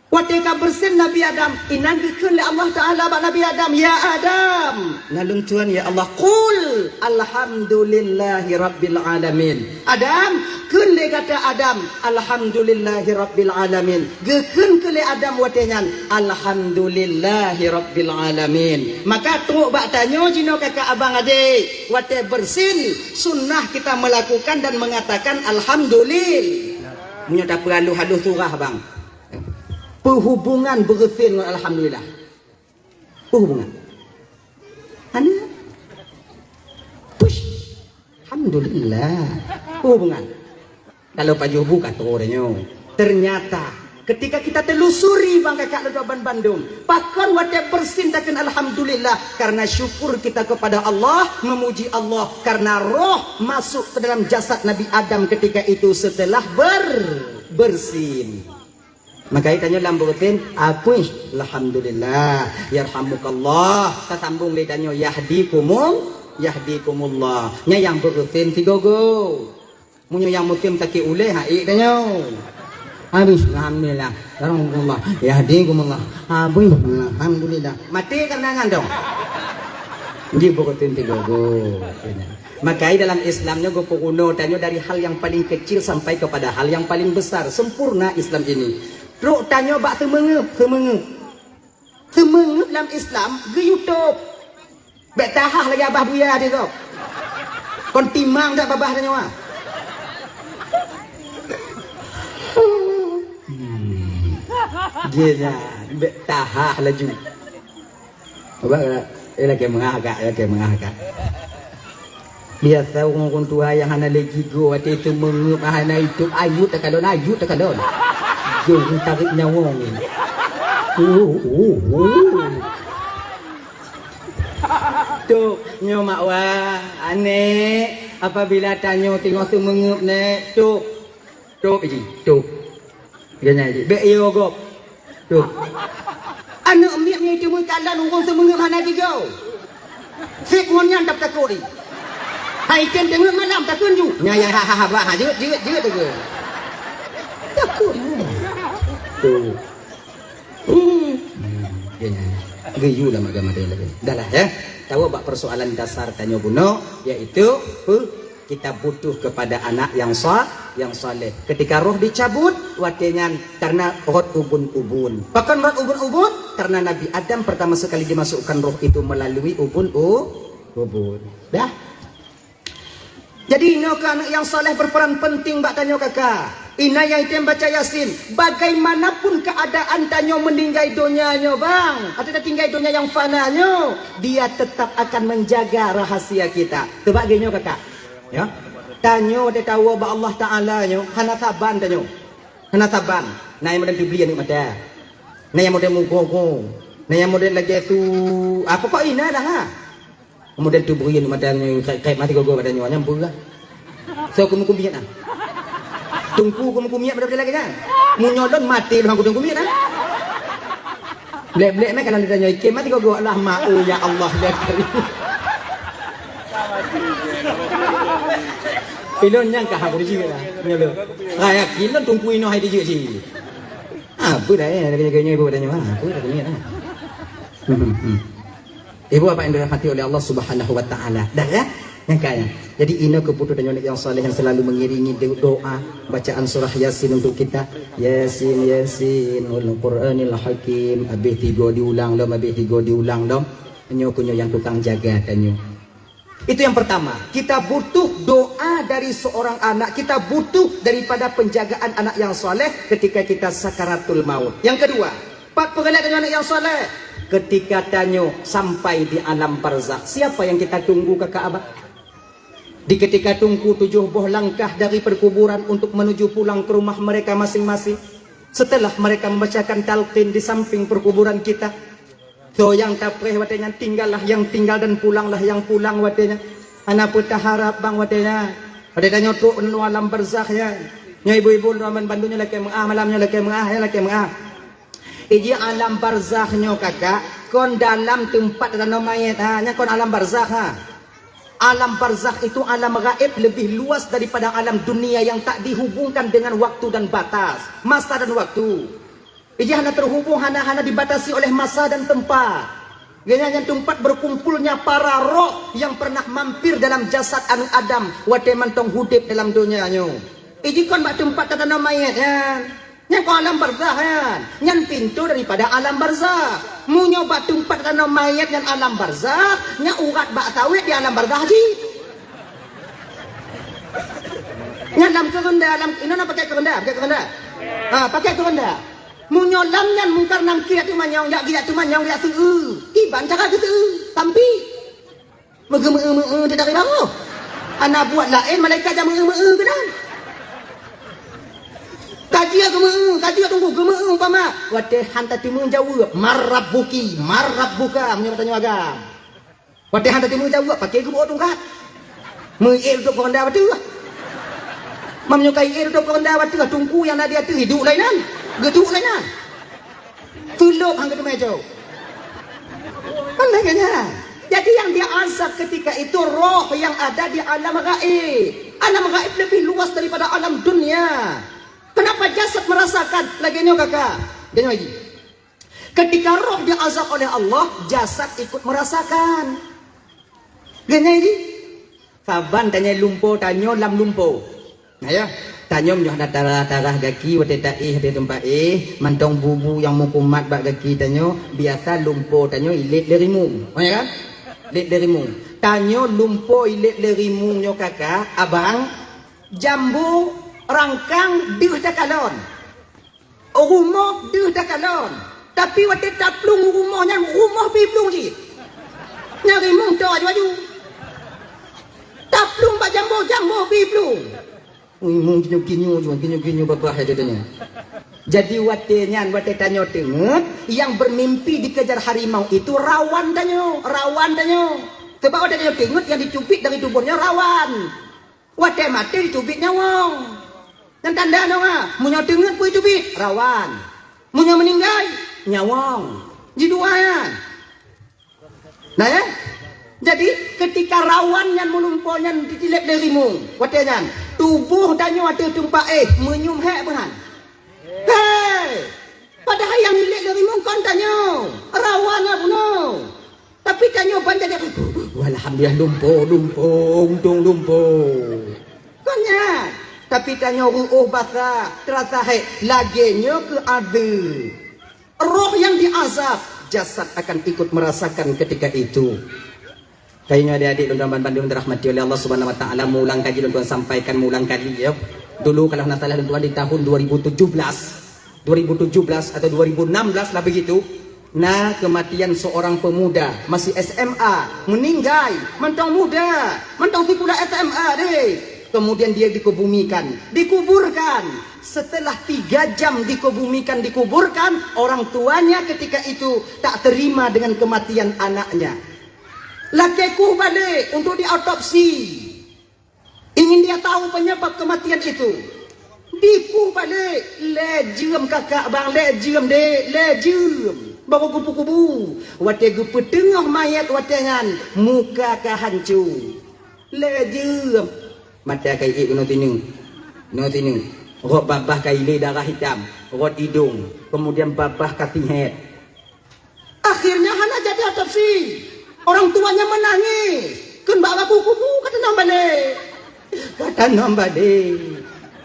Watèe ka bersin Nabi Adam, inan geukheun lé Allah Taala bak Nabi Adam, "Ya Adam." Naleueng tuan, "Ya Allah." "Qul alhamdulillahi rabbil alamin." Adam, kheun lé gata Adam, "Alhamdulillahi rabbil alamin." Geukheun keu lé Adam watèe nyan, "Alhamdulillahi rabbil alamin." Maka trok bak tanyoe jinoe kakak abang adek, watèe bersin, sunnah kita melakukan dan mengatakan alhamdulillah. Meunyoe tapeuhalôh-halôh surah bang. Peuhubungan beureusin ngon alhamdulillah. Peuhubungan. Hana. Push. Alhamdulillah. Peuhubungan. Kalau pajoh bu ka troh nyoe. Ternyata ketika kita telusuri bang kakak lôn ban bandum, pakon watèe bersin takheun alhamdulillah karena syukur kita kepada Allah, memuji Allah karena roh masuk ke dalam jasad Nabi Adam ketika itu setelah ber-, bersin. Maka tanyoe lam beurutin, apui, alhamdulillah, yarhamukallah. Tasambong lé tanyoe, yahdikumul, yahdikumullah. Nyan nyang beurutin sigoe-goe. Meunyoe nyang musim sakét ulèe, ha, ék tanyoe. Habis, alhamdulillah. Yarhamukumullah, yahdikumullah. Habis, alhamdulillah. Maté kareuna nyan dong. Jih beurutin sigoe-goe. Maka dalam Islam nyoe geupeurunoe tanyoe dari hal yang paling kecil sampai kepada hal yang paling besar. Sempurna Islam ini. Trok tanyoe bak seumeungeup, seumeungeup. Seumeungeup lam Islam geuyue tôb. Bèk tahah lagèe Abah Buya di gob. Kon timang that babah tanyoe, ah. Hmm. Dia nyan, bèk tahah laju. Ubak, eh, lakèe meungah gak, lakèe meungah gak. Biasa ureueng-ureueng tuha nyang hana lé jigoe, watèe seumeungeup hana itôb, ayut takalon, ayut takalon. Jeuet tarék nyawöng. Uh, uh, uh. Tôb, nyoe mak wa, aneuk, apabila tanyoe teungoh seumeungeup, Nek, tôb. Tôb, Ji, tôb. Dia nyan, Ji. Bèk iyo gob. Tôb. Aneuk miet nyoe teumeukalon ureueng seumeungeup hana jigoe. Sép ngon nyan dap takot, Ji. Hai tem teungeut malam takheun ju. Nya, ya, ha, ha, ha, bah, ha, jeuet, jeuet, jeuet, takheun. Takot. Tôb. Hmm. Hmm, dia nyan. Geuyue lam agama dia lagi. Dah lah, ya. Tahu bak persoalan dasar tanyoe bunoe, yaitu, huh, Kita butuh kepada anak yang sa-, yang saleh. Ketika roh dicabut, watèe nyan karena rot ubun-ubun. Pakon rot ubun-ubun? Karena Nabi Adam pertama sekali dimasukkan roh itu melalui ubun u-, ubun. Dah? Jadi, inoe keu aneuk nyang saleh berperan penting bak tanyoe kakak. Inan nyang item baca Yasin, bagaimanapun keadaan tanyoe meninggai donya nyoe, bang, atau tinggai donya nyang fana nyoe, dia tetap akan menjaga rahasia kita. Sebab geuh nyoe kakak. Ya. Tanyoe watèe tawoe bak Allah Taala nyoe, hana saban tanyoe. Hana saban. Na nyang model teubri aneuk mata. Na nyang model mugoe-goe. Na nyang model lagèe su, apa kok inan dah ha? Model teubri aneuk mata nyoe, kait-kait mati gogo pada nyoe, nyang beurah. So, keumu-kumiet ah. Teungku keumu-kumiet pada lagèe nyan. Meunyoe lôn maté lôn keumu-kumiet ah. Blek-blek meh kalau ditanyoe ikem mati gogo, Allah, ma, oh, ya Allah, ya Karim. Ilôn nyang ka hak jeuet lah. Nyoe lôn. Raya kilôn tungku inoe hai dijeuet si. Apa dah, eh, lagèe-lagèe nyoe ibu tanya, ah, apa dah ni, ah. Hmm, hmm. Ibu bapak yang dirahmati oleh Allah Subhanahu wa Taala. Dah ya? Nyang kaya. Jadi, inoe keubutuhan tanyoe nyang saleh yang selalu mengiringi do-, doa bacaan surah Yasin untuk kita. Yasin, Yasin, wal Qur'anil Hakim. Habis tiga diulang dong, habis tiga diulang dong. Nyoe keuh nyoe nyang tukang jaga tanyoe. Itu yang pertama. Kita butuh doa dari seorang anak. Kita butuh daripada penjagaan anak yang saleh ketika kita sakaratul maut. Yang kedua, pat peugalak tanyoe aneuk nyang saleh? Ketika tanyoe sampai di alam barzakh, siapa yang kita tunggu, kakak abah? Di ketika tunggu tujuh boh langkah dari perkuburan untuk menuju pulang ke rumah mereka masing-masing, setelah mereka membacakan talqin di samping perkuburan kita, so nyang tapreh watèe nyan, tinggallah yang tinggal dan pulanglah yang pulang watèe nyan. Hana peue taharap bang watèe nyan. Watèe tanyoe trok ngon alam barzakh nyan. Nyoe ibu-ibu, lôn bandum nyoe lakèe meu'ah, malam nyoe lakèe meu'ah, ya lakèe meu'ah. Iji alam barzakh nyoe kakak, kon dalam teumpat tanoh manyét ha, nyan kon alam barzakh ha. Alam barzakh itu alam gaib lebih luas daripada alam dunia yang tak dihubungkan dengan waktu dan batas, masa dan waktu. Iji hana terhubung, hana, hana dibatasi oleh masa dan tempat. Geuhnyan nyan teumpat berkumpulnya para roh yang pernah mampir dalam jasad aneuk Adam watèe mantong udép dalam donya nyoe. Iji kon bak teumpat tatanoh manyét nyan. Nyan kon alam barzakh nyan. Nyan pintoe daripada alam barzakh. Meunyoe bak teumpat tatanoh manyét nyan alam barzakh, nyan urat bak sawét di alam barzakh jih. Nyan lam keureuenda, lam, inoe na pakai keureuenda, pakai keureuenda. Ha, pakai keureuenda. Meunyoe lam nyan Mungkar Nangkir jak teumanyong, jak geujak teumanyong, jak seu-eu. Kiban cara geuseu-eu? Tampi. Meugeumeu-eu-meu-eu teuh dari baroh. Hana buet laén malaikat jak meu-eu-meu-eu keunan. Ka jeuet geumeu-eu, ka jeuet teungku geumeu-eu umpama. Watèe han tateumé jaweueb, "Man rabbuki, man rabbuka?" Meunyoe tanyoe agam. Watèe han tateumé jaweueb, paké geuboh tungkat. Meuié tutup keureuenda bateuh. Meunyoe ka ié tutup keureuenda bateuh, teungku nyang na di ateueh iduek lom inan. Geuduek lagèe nyan. Tulok han geuteumé jaweueb. Kan lagèe nyan. Jadi yang diazab ketika itu roh yang ada di alam gaib. Alam gaib lebih luas daripada alam dunia. Kenapa jasad merasakan? Lagèe nyoe kakak. Lagèe nyoe lagi. Ketika roh diazab oleh Allah, jasad ikut merasakan. Lagèe nyan lagi. Saban tanyoe lumpo, tanyoe lam lumpo. Nah, ya. Tanyoe meunyoe hana tarah-tarah gaki watèe taéh di teumpat éh, mantong bubu nyang meukumat bak gaki tanyoe, biasa lumpo tanyoe ilét lé rimueng. Oh, ya kan? Ilét lé rimueng. Tanyoe lumpo ilét lé rimueng nyoe kakak, abang, jambo, rangkang, deuh takalon. Rumoh deuh takalon. Tapi watèe taplueng rumoh nyan, rumoh pih plueng cit. Nyang rimueng toe aju-aju. Taplueng bak jambo, jambo pih plueng. Rimueng kinyueng-kinyueng, kinyueng-kinyueng babah ya katanya. Jadi watèe nyan, watèe tanyoe teungeut, yang bermimpi dikejar harimau itu rawan tanyoe, rawan tanyoe. Sebab watèe tanyoe teungeut, yang dicubit dari tuboh nyoe rawan. Watèe maté jiteubiet nyawöng. Nyan tanda nyoe ha, meunyoe teungeut peue jiteubiet, rawan. Meunyoe meuninggai, nyawöng. Jidua nyan. Nah, ya? Jadi, ketika rawan nyan meulumpo nyan jitiléb lé rimueng, watèe nyan, tuboh tanyoe ateueh teumpat éh, meunyum hék beuhan. Hei! Padahai nyang ilét lé rimueng kon tanyoe, rawan na bunoe. Tapi tanyoe ban jadi, "Alhamdulillah, lumpo, lumpo, untông lumpo." Kon nyan. Tapi tanyoe ruôh basa, teurasa hék, lagèe nyoe keu azeub. Roh yang diazab, jasad akan ikut merasakan ketika itu. Kayunya adik-adik lôn tuan bandum dirahmati oleh Allah Subhanahu Wa Taala, meuulang kaji lôn tuan sampaikan meuulang kali ya. Dulu kalau hana salah lôn tuan di tahun dua ribu tujuh belas, dua ribu tujuh belas atau dua ribu enam belas lah begitu, na kematian seorang pemuda masih S M A, meninggai, mantong muda, mantong sikula S M A deh. Kemudian dia dikebumikan, dikuburkan. Setelah tiga jam dikebumikan, dikuburkan, orang tuanya ketika itu tak terima dengan kematian anaknya. Lakèe kueh balek untuk diotopsi. Ingin dia tahu penyebab kematian itu. Dikueh balek, lhèe jeuem kakak bang, lhèe jeuem dek, lhèe jeuem. Baru kubu-kubu. Watèe geupeuteungoh mayét watèe nyan, muka ka hanco. Lhèe jeuem. Mata ka iék keunoe sineuk. Keunoe sineuk. Rot babah ka ilé darah hitam. Rot idông. Kemudian babah ka singhet. Akhirnya hana jadi otopsi. Orang tuanya menangis. Kheun bak babu kubu ka tanom balek. Ka tanom balek.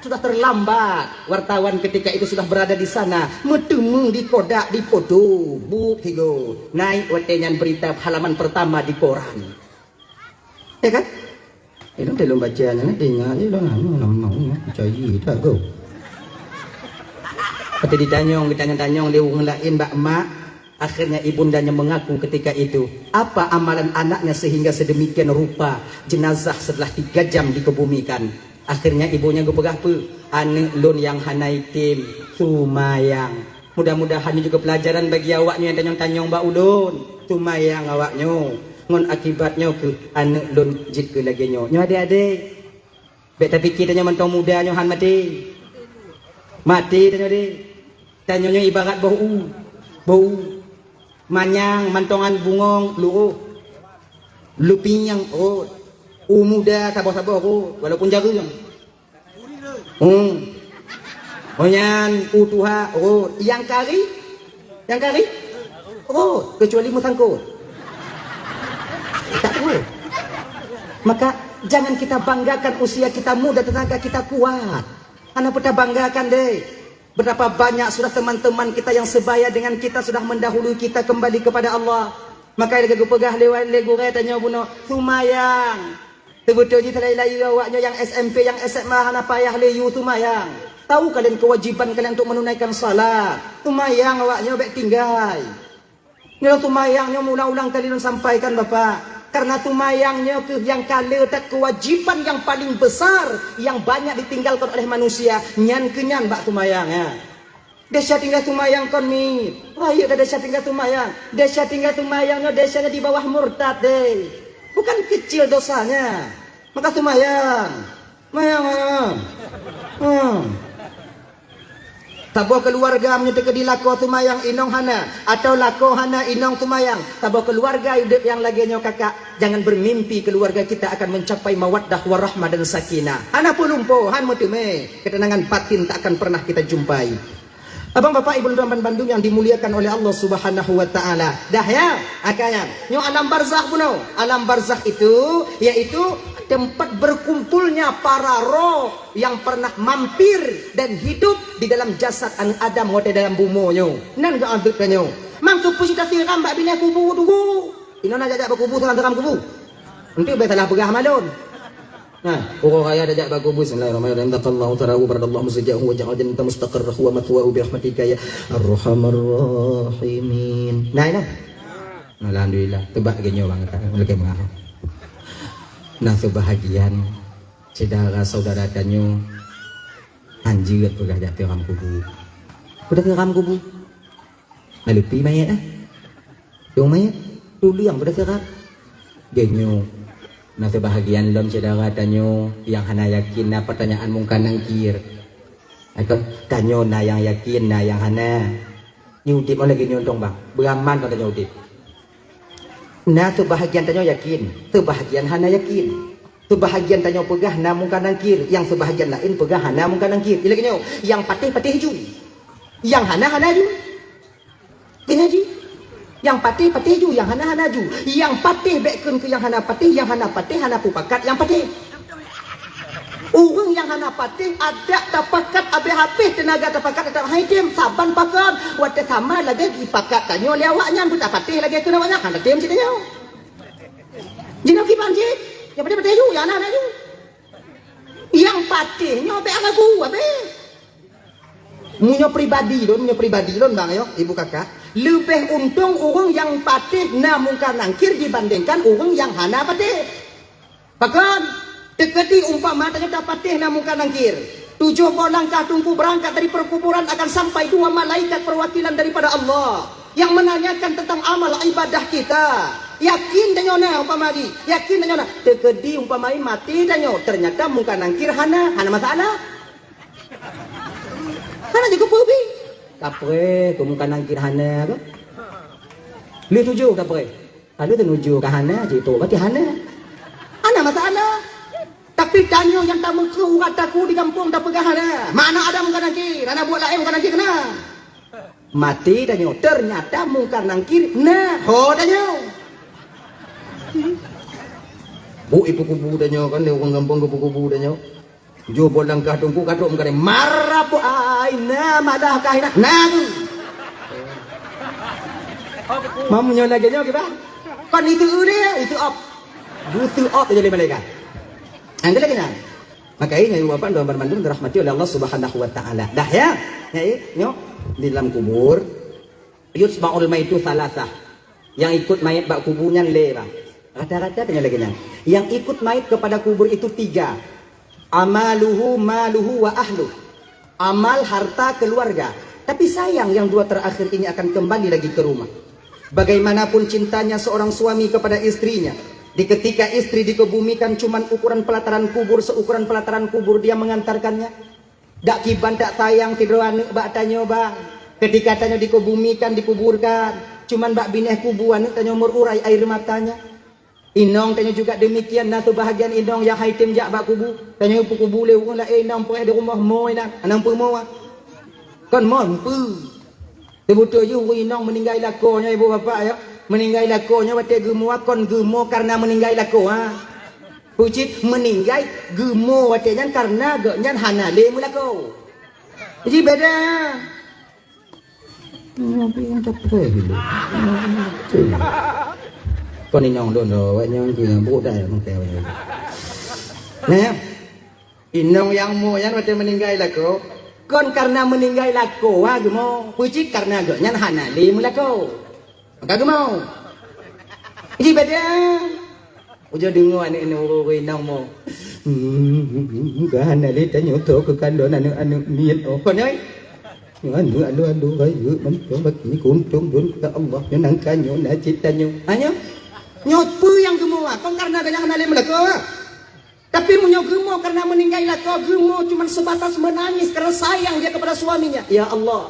Sudah terlambat. Wartawan ketika itu sudah berada di sana. Meuteumèe di kodak, di foto. Buet sigoe. Naik watèe nyan berita halaman pertama di koran. Ya kan? Ilôn teuh lôn baca nyan, teuingat je lôn, lôn, lôn, lôn, lôn, percaya tak kau? Kata ditanyong, ditanyong-tanyong lé ureueng laén bak mak, akhirnya ibundanya mengaku ketika itu, apa amalan anaknya sehingga sedemikian rupa jenazah setelah tiga jam dikebumikan. Akhirnya ibunya geupeugah peue? Aneuk lôn nyang hana item, seumayang. Mudah-mudahan nyoe juga pelajaran bagi awaknyoe nyang tanyong-tanyong bak ulôn. Seumayang awaknyoe. Ngon akibat nyoe keuh aneuk lôn jeuet keu lagèe nyoe. Nyoe adék-adék. Bèk tapike tanyoe mantong muda nyoe han maté. Maté tanyoe deh. Tanyoe nyoe ibarat boh u. Boh u. Manyang mantongan bungong luôh. Lupinyang rhot. U muda saboh-saboh rhot, walaupun jareueng. Hmm. Oh nyan u tuha rhot. Nyang kari? Nyang kari? Rhot, kecuali meusangkot. Tak rhot. Maka jangan kita banggakan usia kita muda, tenaga kita kuat. Hana peue tabanggakan deh. Betapa banyak sudah teman-teman kita yang sebaya dengan kita sudah mendahului kita kembali kepada Allah. Maka lagèe geupeugah lé, lé gurèe tanyoe bunoe, seumayang. Teubeutôi jih teulai-lai awaknyoe nyang S M P, nyang S M A hana payah lé yue seumayang. Tahu kalian kewajiban kalian untuk menunaikan salat. Seumayang awaknyoe bèk tinggai. Nyoe seumayang nyoe meuulang-ulang kali lôn sampaikan, Bapak. Karena seumayang nyoe keuh nyang ka le that kewajiban yang paling besar yang banyak ditinggalkan oleh manusia. Nyan keuh nyan bak seumayang, ya. Desya tinggai seumayang kon mit. Rayeuk dah desya tinggai seumayang. Desya tinggai seumayang nyoe desyanya di bawah murtad deh. Bukan kecil dosanya. Maka seumayang. Seumayang, seumayang. Hmm. Saboh keuluwarga meunyoe teukeudi lakoe seumayang inong hana, atawa lakoe hana inong seumayang, saboh keuluwarga udeb nyang lagée nyoe kakak, jangan bermimpi keuluwarga kita akan mencapai mawaddah warahmah dan sakinah. Hana peulumpoe, han meuteumé, ketenangan batin tak akan pernah kita jumpai. Abang, bapak, ibu, teman-teman bandum yang dimuliakan oleh Allah Subhanahu wa Ta'ala. Dah ya, akhirnya, nyoe alam barzakh bunoe. Alam barzakh itu yaitu tempat berkumpulnya para roh yang pernah mampir dan hidup di dalam jasad aneuk Adam watée dalam bumoe nyoe. Nan geuanteuk tanyoe. Mangkeupeue cita siram bak binéh kubu tunggu. Inoe na jak-jak bak kubu, siram-siram kubu. Enteuk bèk salah peugah malon. Nah, uroe raya tajak bak kubu, bismillahirrahmanirrahim. Takallahu tarahu baradallahu musjahu wa ja'al jannata mustaqarrahu wa mathwahu bi rahmatika ya arhamar rahimin. Nah, inoe. Alhamdulillah, teubak geuh nyoe bang kata, lagée meuah. Nah, seubahagian syedara saudara tanyoe hanjeuet peugah jak siram kubu. Peugah siram kubu. Lalu pi mayét ah. Dong mayét, tuliang peugah siram. Geuh nyoe, na seubahagian lom syedara tanyoe nyang hana yakin na peutanyaan Mungkar Nangkir. Akan tanyoe na nyang yakin, na nyang hana. Nyoe udeb lagée nyoe dong bang, beuraman kon tanyoe udeb. Na seubahagian tanyoe yakin, seubahagian hana yakin. Seubahagian tanyoe peugah na Mungkar Nangkir, nyang seubahagian laén peugah hana Mungkar Nangkir. Ilée nyoe, nyang patéh-patéh ju. Nyang hana, hana ju. Ingat ji. Nyang patéh, patéh ju, nyang hana, hana ju. Nyang patéh bèk kheun keu nyang hana patéh, nyang hana patéh hana peupakat nyang patéh. Ureuëng nyang hana patéh, adak tapakat habéh-habéh teunaga tapakat teutap hai tem saban pakon, watée sama lagée jipakat tanyoe lé awaknyan, beutapatéh lagée keu awaknyan, hana tem cit tanyoe. Jinoe kiban cit, nyang patéh-patéh ju, nyang hana-hana ju. Nyang patéh nyoe bèk ragu, habéh. Meunyoe pribadi lôn, meunyoe pribadi lôn bang yo, ibu kakak, leubeh untông ureuëng nyang patéh na Mungkar Nangkir dibandingkan ureuëng nyang hana patéh. Pakon? Teukeudi umpama tanyoe tapatéh na Mungkar Nangkir, tujoh boh langkah teungku beurangkat dari perkuburan akan sampai dua malaikat perwakilan daripada Allah yang menanyakan tentang amal ibadah kita. Yakin tanyoe na umpama di, yakin tanyoe na. Teukeudi umpama maté tanyoe, ternyata Mungkar Nangkir hana, hana masalah. Hana jikeupeue bi. Kapreh, keu Mungkar Nangkir hana keuh. Lheueh tujoh kapreh. Lalu teunujoh ka hana, cit tu berarti hana. Hana masalah. Tapi tanyoe nyang tameukeuh urat taku di gampông tapeugah hana. Mana ada Mungkar Nangkir, hana buet laén Mungkar Nangkir keunan. Maté tanyoe, ternyata Mungkar Nangkir na. Ho tanyoe. Bu ibu kubu tanyoe kan, dia ureuëng gampông kubu-kubu tanyoe. Jeuet boh langkah teungku ka trok meukaréng, "Marab aina malah kahina." Nah, tu. Mamu nyoe lagée nyoe kiban. Kon itu ulée, itu op. Butu op jadi malaikat. Angkat lagi nah. Maka ini bapak dan bandum dirahmati oleh Allah Subhanahu wa taala. Dah ya. Ya, nyoe di dalam kubur. Yutba'ul maitu salasah. Yang ikut mayat bak kubur nyan lé bang. Rata-rata tanya lagi nyan. Yang ikut mayat kepada kubur itu tiga. Amaluhu, maluhu, wa ahluh. Amal, harta, keluarga. Tapi sayang yang dua terakhir ini akan kembali lagi ke rumah. Bagaimanapun cintanya seorang suami kepada istrinya, di ketika istri dikebumikan cuman ukuran pelataran kubur, seukuran pelataran kubur dia mengantarkannya. Dak kiban tak sayang sidroe aneuëk bak tanyoe bang. Ketika tanyoe dikebumikan, dikuburkan, cuman bak binéh kubu aneuëk tanyoe meururai air matanya. Inong tanyoe juga demikian, na seubahagian inong nyang hai tem jak bak kubu. Tanyoe peukubu lé ureuëng laén inong preh di rumoh mo inan, anang peumo. Kon mon peu. Teubeutôi jih ureuëng inong meuninggai lakoe nyoe ibu bapak ya. Meuninggai lakoe nyoe watée geumo kon geumo karena meuninggai lakoe ha. Peue cit meuninggai geumo watée nyan karena geuh nyan hana lé meulakoe. Jadi beda. Kon inong lôn do, awak nyang keu nyang brok dah ya mungkin. Nah, inong nyang mo nyan watée meuninggai lakoe, kon karena meuninggai lakoe ha geumo, peue cit karena geuh nyan hana lé meulakoe. Maka geumo. Jadi beda. Ujoe deungoe aneuëk inong ureuëng inong mo. Hmm, ka hana lé tanyoe tho keu kalon aneuëk-aneuëk miet oh. Kon oi. Aneuëk alu-alu rayeuk mantong baki kuntom don keu Allah nyoe nangka nyoe na cit tanyoe. Ha nyoe. Nyoe peue nyang geumo ah? Kon karena geuh nyan hana lé meulakoe. Tapi meunyoe geumo karena meuninggai lakoe, geumo cuma sebatas menangis karena sayang dia kepada suaminya. Ya Allah,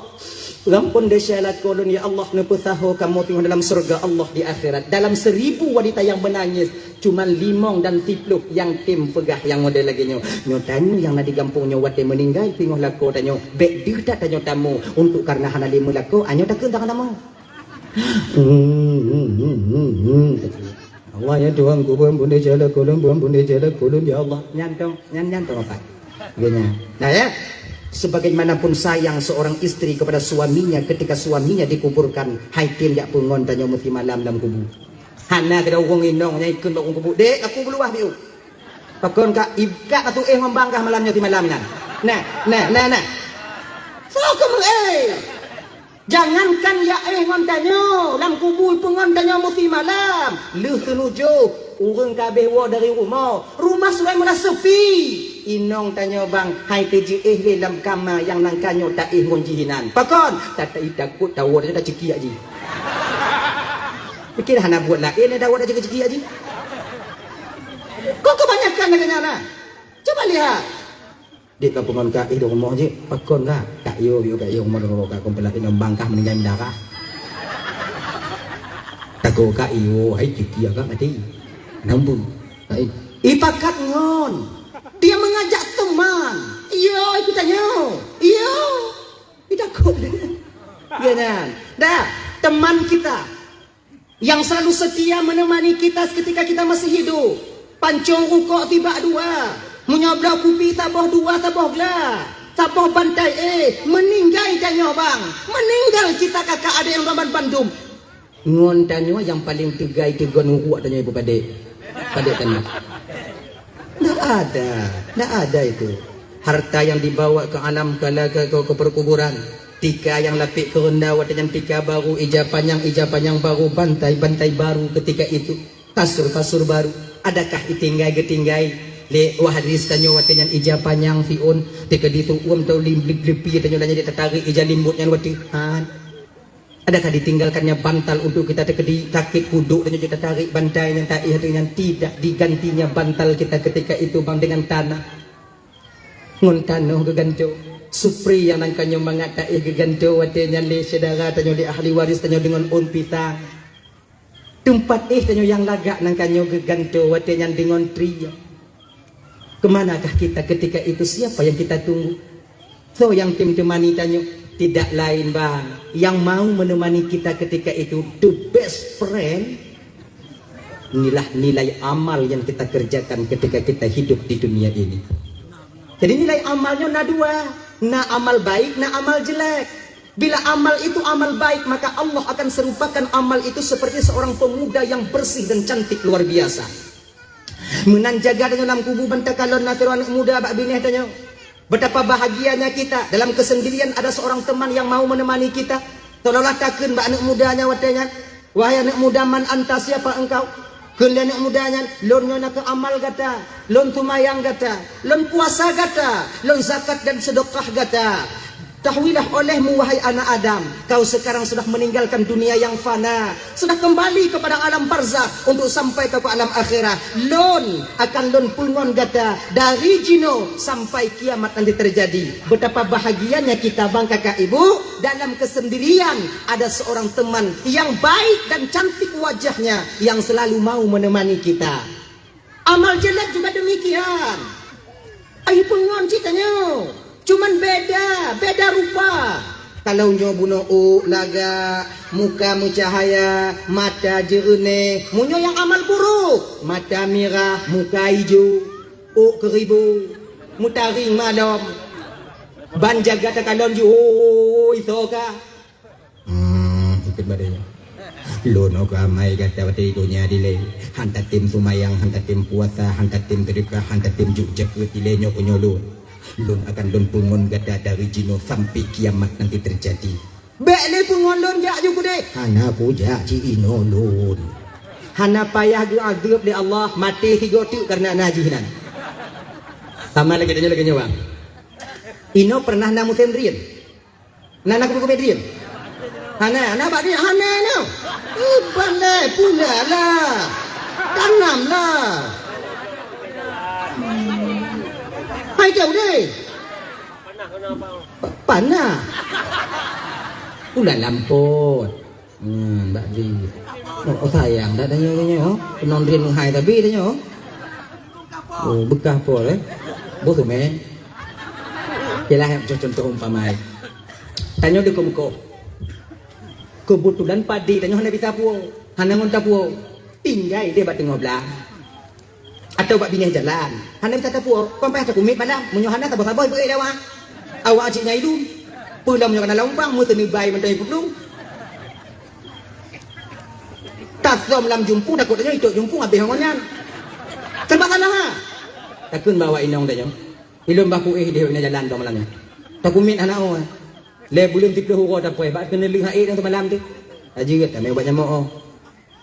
gampông desya lakoe lôn, ya Allah, neupeusaho kamoe teungoh dalam syurga Allah di akhirat. Dalam seribu wanita yang menangis, cuma limong dan siplôh nyang tem peugah nyang model lagée nyoe. Nyoe tanyoe nyang na di gampông nyoe watée meuninggai teungoh lakoe tanyoe, bék deuh that tanyoe tamu untuk karena hana lé meulakoe, anyoe takheun tangan tamu. Allah ya Tuhanku, beuampun desya lakoe lôn, beuampun desya lakoe lôn, ya Allah. Nyan tong, nyan, nyan tong apa? Geunya. Nah ya, sebagaimanapun sayang seorang istri kepada suaminya ketika suaminya dikuburkan, hai tem jak peungon tanyoe meusimalam lam kubu. Hana keudroe ureuëng inong nyang ikheun bak ureuëng kubu, "Dek, aku beuluah biu." Pakon ka ikat atu éh ngon bangkah malam nyoe simalam nyan. Nah, nah, nah, nah. Soe keuh meuéh? Jangankan ya éh ngon tanyoe, lam kubu peungon tanyoe meusimalam. Lheueh seunujoh, ureuëng ka habéh woe dari rumoh. Rumah surai meulah seupi. Inong tanyoe bang, hai teujeuéh lé lam kama nyang nan ka nyoe taéh ngon jih inan. Pakon? Tatai takot tawoe tanyoe tacekiak jih. Pikir hana buet laén, dah woe tacekiak jih. Kok kebanyakan lagée nyan na? Cuba lihat. Dek ka peungon ka éh di rumoh jih, pakon ka? Ka iyo, iyo ka iyo rumoh, rumoh ka kompela inong bangkah meuninggai mendarah. Takot ka iyo, hai tiki agak mati. Nambu. Hai. Ipakat ngon. Dia mengajak teman. Iyo, ikut tanya. Iyo. Itakut. Ya kan? Dah, teman kita yang selalu setia menemani kita ketika kita masih hidup. Pancong rukok tibak dua, meunyoe bloe kupi saboh dua, saboh gla, saboh bantai éh, meuninggai tanyoe bang, meuninggal kita kakak adék nyang raban bandum. Ngon tanyoe nyang paleng teugai teugon uruek tanyoe ibu padé. Padé tanyoe. Ndak ada, ndak ada itu. Harta yang dibawa ke alam kala ke, ke, ke perkuburan. Tika nyang lapék keureunda watée nyan tika baru, ija panyang, ija panyang baru, bantai, bantai baru ketika itu. Kasur, kasur baru. Adakah itinggai geutinggai lé waris tanyoe watée nyan ija panyang siôn, teukeudi siuem tau lim-, lip-, lipi tanyoe lanyée tatarék ija limbot nyan watée? Han. Adakah ditinggalkannya bantal untuk kita teukeudi sakét kudok tanyoe tatarék bantai nyan taéh ateueh nyan? Tidak digantinya bantal kita ketika itu bang dengan tanah. Ngon tanoh geugantoe. Supri nyang nan ka nyoe mangat taéh geugantoe watée nyan lé syedara tanyoe, lé ahli waris tanyoe deungon ôn pisang. Teumpat éh tanyoe nyang lagak nan ka nyoe geugantoe watée nyan deungon trie. Ke manakah kita ketika itu? Siapa yang kita tunggu? Soe nyang tem teumani tanyoe? Tidak lain bang, yang mau menemani kita ketika itu, the best friend, inilah nilai amal yang kita kerjakan ketika kita hidup di dunia ini. Jadi nilai amal nyoe na dua, na amal baik, na amal jelek. Bila amal itu amal baik, maka Allah akan serupakan amal itu seperti seorang pemuda yang bersih dan cantik luar biasa. Meunan jaga tanyoe lam kubu ban takalon na sidroe aneuëk muda bak binéh tanyoe. Betapa bahagianya kita, dalam kesendirian ada seorang teman yang mau menemani kita. Seolah-olah takheun bak aneuëk muda nyan watée nyan, "Wahai aneuëk muda, man anta, siapa engkau?" Kheun lé aneuëk muda nyan, "Lôn nyoe nakeuh amal gata, lôn seumayang gata, lôn puasa gata, lôn zakat dan sedekah gata. Ketahuilah olehmu, wahai anak Adam, kau sekarang sudah meninggalkan dunia yang fana, sudah kembali kepada alam barzakh untuk sampai ke alam akhirat. Lôn akan lôn peungon gata dari jinoe sampai kiamat nanti terjadi." Betapa bahagianya kita, bang, kakak, ibu, dalam kesendirian ada seorang teman yang baik dan cantik wajahnya yang selalu mau menemani kita. Amal jelek juga demikian. Ai peungon cit tanyoe, cuman beda, beda rupa. Kalau nyoe bunoe ôk lagak, muka meucahaya, mata jeureunéh, meunyoe nyang amal buruk, mata mirah, muka ijo, ôk keuribu, meutaring malom. Ban jaga takalon jih, "Hoi, soe kah?" Hmm, ikut badai. Lôn oga amai gata watée donya dilée. Han tatem seumayang, han tatem puasa, han tatem sedekah, han tatem juk jakeuet dilée nyoe keu nyoe lôn. Lôn akan lôn peungon gata dari jinoe sampai kiamat nanti terjadi. Bék lé peungon lôn jak ju keudeh. Hana kujak ci inoe lôn. Hana payah geuazeueb lé Allah, maté sigoe teuk kareuna na jih nan. Sama lagée tanyoe lagée nyoe, bang. Inoe pernah na musém drien? Na, na kubu-kubu drien? Hana, na bak drien hana na. Iban lé, pula lah. Tanam lah. Jauh deh. Panah. Ulah lampot. Hmm, bak di. Oh, oh, sayang dak tanyoe, tanyoe, oh. Penondrin hai tabi tanyoe, oh. Oh, beukah pol, eh. Boh tu, men. Yalah, contoh umpama. Tanyoe di Kumuko. Keubeutulan padé tanyoe hana bisa puwoe. Hana ngon tapuwoe. Tinggai deh bak teungoh blang. Atau bak binéh jalan. Hana bisa tapuwoe. Kon payah takumiet malam. Meunyoe hana saboh-saboh beuék lé awak. Awak cit nyai lom. Peue lom nyoe kana lam umpang, meuteuneubai mantong ipeuplong. Tasöm lam jumpu, takot tanyoe itot jumpu habéh ngon nyan. Kan masalah, ha? Takheun bak awak inong tanyoe. Ilôn bah kuéh deh bak binéh jalan dong malam nyoe. Takumiet hana oh. Lé buleuen siplôh uroe tapuéh, bak keuneulheueh hai dong seumalam tu. Tajeuet tamé ubat nyamok oh.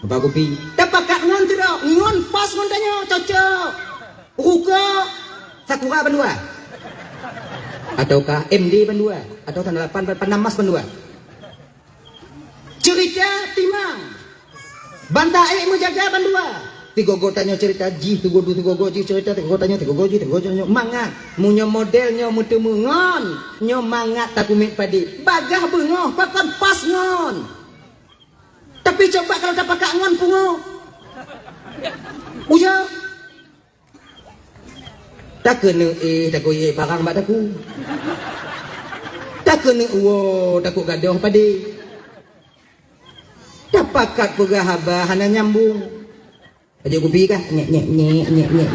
Meuba kupi. Tapakat ngon sidroe, ngon pas ngon tanyoe, cocok. Rukok, Sakura bandua. Ataukah M D bandua. Atau tanda lapan, Pandan Mas bandua. Cerita timang. Banta ék meujaga bandua. Tigogo tanyoe cerita jih, tigogo, tigogo jih cerita, tigogo tanyoe, tigogo jih, tigogo tanyoe. Mangat. Meunyoe model nyoe meuteumé ngon, nyoe mangat takumiet padé. Bagaih beungoh, pakon pas ngon. Tapi coba kalau tapakat ngon pungo. Uya. Takeuneuk éh, takeuneuk barang bak takue. Takeuneuk uwoe, takeuneuk gadôh padé. Tapakat peugah haba hana nyambung. Ajoh kupi kah? Nyek, nyek, nyek.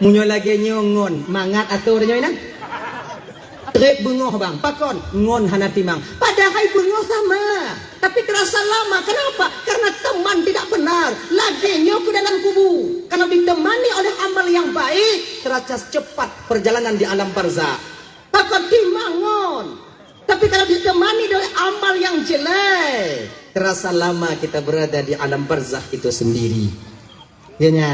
Meunyoe lagée nyoe ngon, mangat asoe tanyoe inan. Treb beungoh bang, pakon? Ngon hana timang. Padahai beungoh sama, tapi terasa lama. Kenapa? Karena teman tidak benar. Lagée nyoe keu dalam kubu. Kalau ditemani oleh amal yang baik, terasa cepat perjalanan di alam barzakh. Pakon? Timang ngon. Tapi kalau ditemani oleh amal yang jelek, terasa lama kita berada di alam barzakh itu sendiri. Ya nya.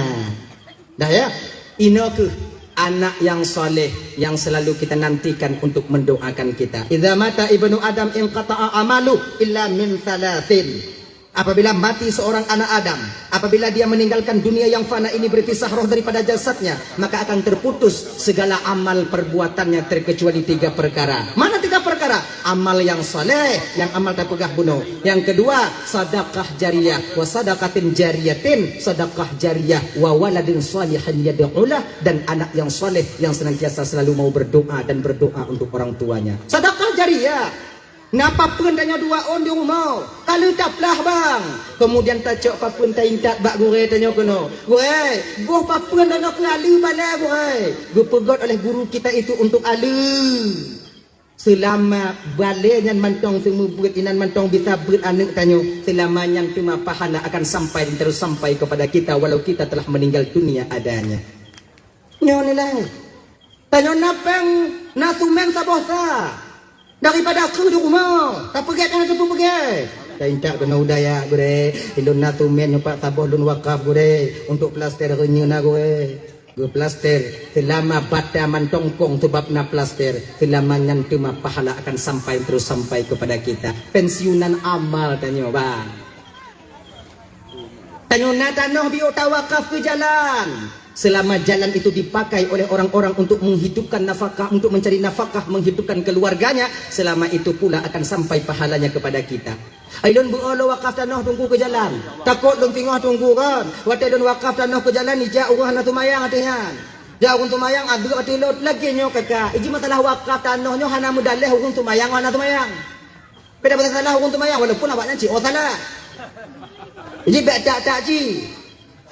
Dah ya. Inoe keuh anak yang saleh yang selalu kita nantikan untuk mendoakan kita. Idza mata ibnu Adam inqata'a amalu illa min thalathin. Apabila mati seorang anak Adam, apabila dia meninggalkan dunia yang fana ini, berpisah roh daripada jasadnya, maka akan terputus segala amal perbuatannya terkecuali tiga perkara. Mana tiga perkara? Amal yang saleh, nyang amal tapeugah bunoe. Nyang keudua, sadaqah jariyah, wa sadaqatin jariyatin, sadaqah jariyah, wa waladin salihin yad'ulah, dan anak yang saleh yang senantiasa selalu mau berdoa dan berdoa untuk orang tuanya. Sadaqah jariyah. Na papeuen tanyoe dua ôn di rumoh, ka lheueh taplah bang. Kemudian tacok papeuen taintat bak gurée tanyoe keunoe. Gurée, boh papeuen tanyoe keu aleue balée gurée. Geupeugot oleh guru kita itu untuk aleue. Seulama balée nyan mantong seumeubeuet inan mantong bisa beuet aneuëk tanyoe, seulama nyan teuma pahala akan sampai dan terus sampai kepada kita walau kita telah meninggal dunia adanya. Nyoe nilai. Tanyoe na péng, na sumen saboh sa. Daripada keu di rumoh, tapeugét nyang teupeue peugét. Taintat keunoe u dayah gurée, ilôn na sumen nyoe pat saboh lôn wakaf gurée, untuk plaster reunyeun na gurée. Geuplaster, seulama bata mantong kong sabab na plaster, seulama nyan teuma pahala akan sampai terus sampai kepada kita. Pensiunan amal tanyoe, bang. Tanyoe na tanoh biôh tawakaf keu jalan. Selama jalan itu dipakai oleh orang-orang untuk menghidupkan nafkah, untuk mencari nafkah, menghidupkan keluarganya, selama itu pula akan sampai pahalanya kepada kita. Ai lôn beuo lôn wakaf tanoh teungku keu jalan. Takot lôn singoh teungku kan. Watée lôn wakaf tanoh keu jalan, ijak ureuëng hana seumayang ateueh nyan. Jak ureuëng seumayang, abeuek ateueh lôn, lagée nyoe kaka. Iji masalah wakaf tanoh nyoe hana meudaleh ureuëng seumayang hana seumayang. Beda pasal salah ureuëng seumayang, walaupun awaknyan cit oh salah. Jadi bèk tak-tak cit.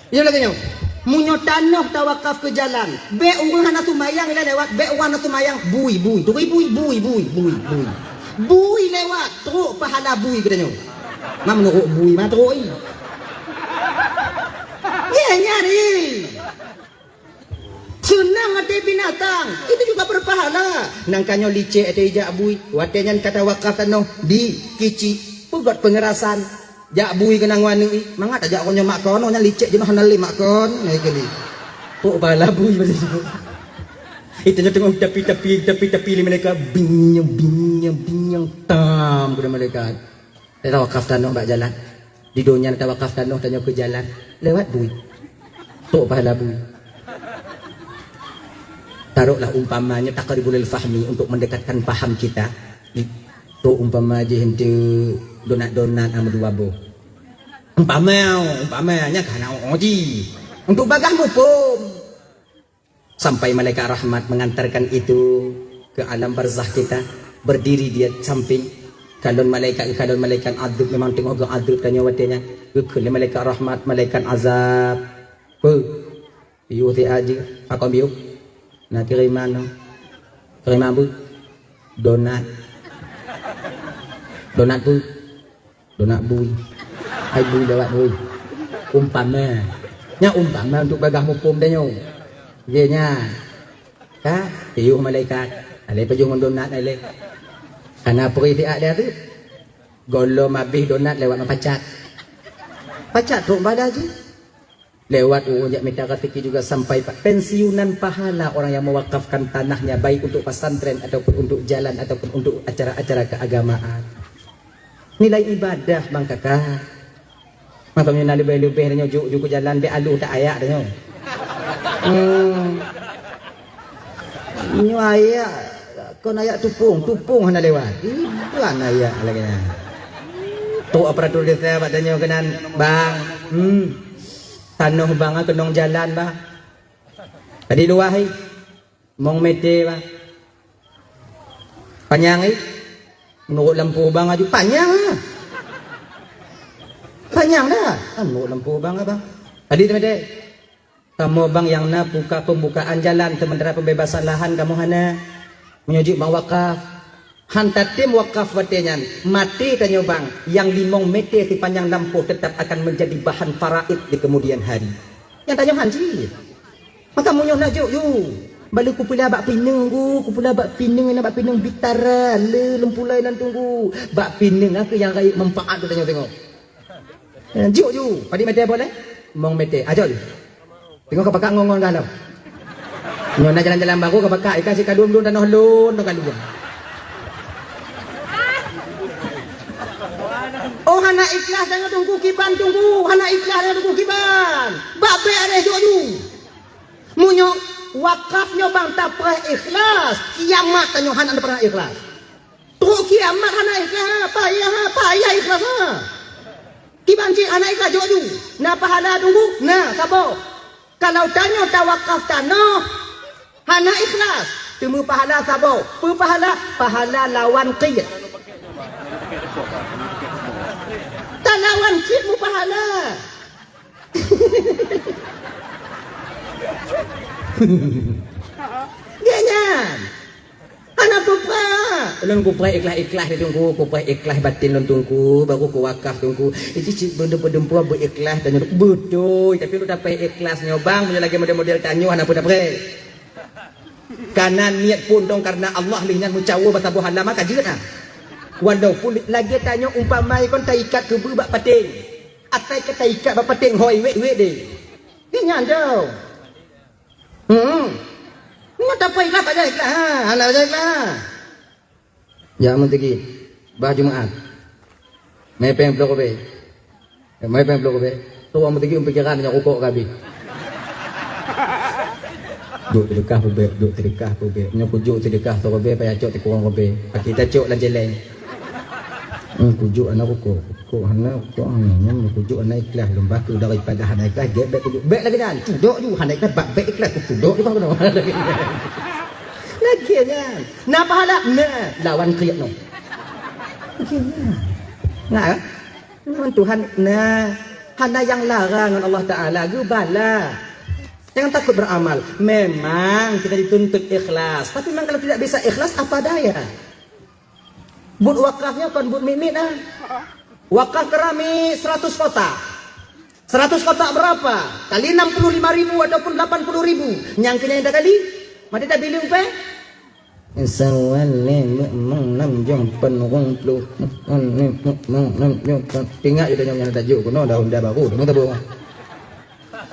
Nyoe lagée nyoe. Meunyoe tanoh tawakaf keu jalan, bèk ureuëng hana seumayang ilée lewat, bèk ureuëng hana seumayang, bui, bui, turi bui, bui, bui, bui, bui. Bui lewat, trok pahala bui geutanyoe. Ma meunurot bui, ma trok i. Nyan nyari. Seunang até binatang, itu juga berpahala. Nangka nyoe licek até ijak bui, watée nyan ka tawakaf tanoh di Kicik, peugot peungerasan. Jak bui keunan ngon aneuëk i, mangat tajak uroe nyoe mak kon, nyan licek jinoe hana lé mak kon, nah ikali. Pok pahala bui bak situ. Itu nyoe teungoh tapi-tapi, tapi-tapi lé malaikat, binyong, binyong, binyong, tam, kata malaikat. Tawakaf tanoh bak jalan. Di donya tawakaf tanoh tanyoe keu jalan. Lewat bui. Tok pahala bui. Taruhlah umpama nyoe taqribul fahmi untuk mendekatkan paham kita. Tu umpama jih henteu donat-donat ama dua boh. Umpama, umpama nya kana uji. Untuk bagah muphom. Sampai malaikat rahmat mengantarkan itu ke alam barzakh kita, berdiri dia samping. Kalon malaikat, kalon malaikat adab memang teungoh geuadab tanyoe watée nyan. Geukheun lé malaikat rahmat, malaikat azab. Peu? Piôh siat jih, pakon piôh? Na kiriman nyoe. Kiriman beuh? Donat. Donat beuh? Donat bui. Hai bui lewat bui. Umpama. Nya umpama untuk bagah muphom tanyoe. Ye nya. Ka, piôh malaikat. Alai pajoh ngon donat alai. Kana peuri siat dia tu. Golom habéh donat lewat mapacak. Pacak trok bala jih. Lewat ureuëng jak mita rezeki juga sampai pa-, pensiunan pahala orang yang mewakafkan tanahnya baik untuk pesantren ataupun untuk jalan ataupun untuk acara-acara keagamaan. Nilai ibadah bang kakak. Maka meunyoe na leubeh-leubeh tanyoe juk-juk jalan bek alu tak ayak tanyoe. Hmm. Nyoe ayak kon ayak tupung, tupung hana lewat. Iban ayak lagée nyan. Tu aparatur desa bak tanyoe keunan, bang. Hmm. Tanoh bang, ah, keunong jalan, bang. Tadi luwah, eh. Mong mete, bang. Panyang, eh. Menurut lampu bang aju panyang, ah. Panyang dah. Ah, menurut lampu bang, ah, bang. Tadi tu mete. Kamoe bang nyang na buka pembukaan jalan, sementara pembebasan lahan kamoe hana. Meunyoe jeuet bang wakaf. Han tatem wakaf watée nyan, maté tanyoe bang, nyang limong mete sipanjang lampôh tetap akan menjadi bahan faraid di kemudian hari. Nyang tanyoe han cit. Maka meunyoe na jok yu, bak lé kupeula bak pineung gu, kupeula bak pineung, na bak pineung bitara, le leumpulai nan tunggu. Bak pineung aku nyang rayeuk manfaat keu tanyoe tengok. Eh, jok yu, padit mete boleh? Mong mete. Ajol. Tengok ka pakak ngon-ngon ka lom. Nyoe na jalan-jalan baru ka pakak, ikan si kadum-dum tanoh lôn, tanoh kadum. Oh, hana ikhlas tanyoe tunggu kiban tunggu, hana ikhlas tanyoe tunggu kiban. Bak bek areh jok yu. Meunyoe wakaf nyoe bang tapreh ikhlas, kiamat tanyoe hana pernah ikhlas. Trok kiamat hana ikhlas, payah, payah ikhlas, ha. Kiban cit hana ikhlas jok yu. Na pahala tunggu, na saboh. Kalau tanyoe tawakaf tanoh hana ikhlas, teuma pahala saboh. Peu pahala? Pahala lawan qit. Talawan qit meupahala. Geuh nyan. Hana peue-peue. Ulôn kupreh ikhlas-ikhlas di tungku, kupreh ikhlas batin lôn tungku, baru kuwakaf tungku. Iji cit beudeup-beudeup beu ikhlas dan beutôi, tapi lôn dapat ikhlas nyoe bang, meunyoe lagée model-model tanyoe hana peue dapat. Kana niet pun dong karena Allah lheueh nyan meucawo bak saboh hana maka jeuet ah. Walaupun lagée tanyoe umpama kon taikat keubeue bak pateng. Atai ka taikat bak pateng hoi wet-wet deh. Nyan jauh. Hmm. Ngat apa ikhlas tak ikhlas? Ha, hana ikhlas. Ya, meuteugét. Bah Jumaat. Mepeng ploh rubée. Mepeng ploh rubée. Tu orang meuteugét pikiran nyang rukok ka habéh. Jok sedekah peubek, jok sedekah peubek. Nyoe kujok sedekah tu rubée, payah cok tikurong rubée. Aki tacok lam celeng. Hmm, kujok anak rukok. Kok hana, kok hana. Nyoe kujok anak ikhlas. Lomba ku daripada hana ikhlas, gek bek kujok. Bek lagi dah. Tudok ju hana ikhlas, bak bek ikhlas. Tudok ju bah kena. Lagi nyan. Na pahala? Na, lawan kriet nyoe. Lagi nyan. Nah, eh? Memang Tuhan, nah, hana nyang larang ngon Allah Taala, geubala. Jangan takut beramal. Memang kita dituntut ikhlas. Tapi memang kalau tidak bisa ikhlas, apa daya? Buet wakafnya kon buet miet-miet ah. Wakaf keramik seratus kotak. Seratus kotak berapa? Kali enam puluh lima ribu ataupun delapan puluh ribu. Nyang kena yang kali? Mati dah bilang pe? Sawan lé mong nam jong pen rong ploh. Tingak je tanyong nyang tajuk keunoe dah honda baru, tengok tabong.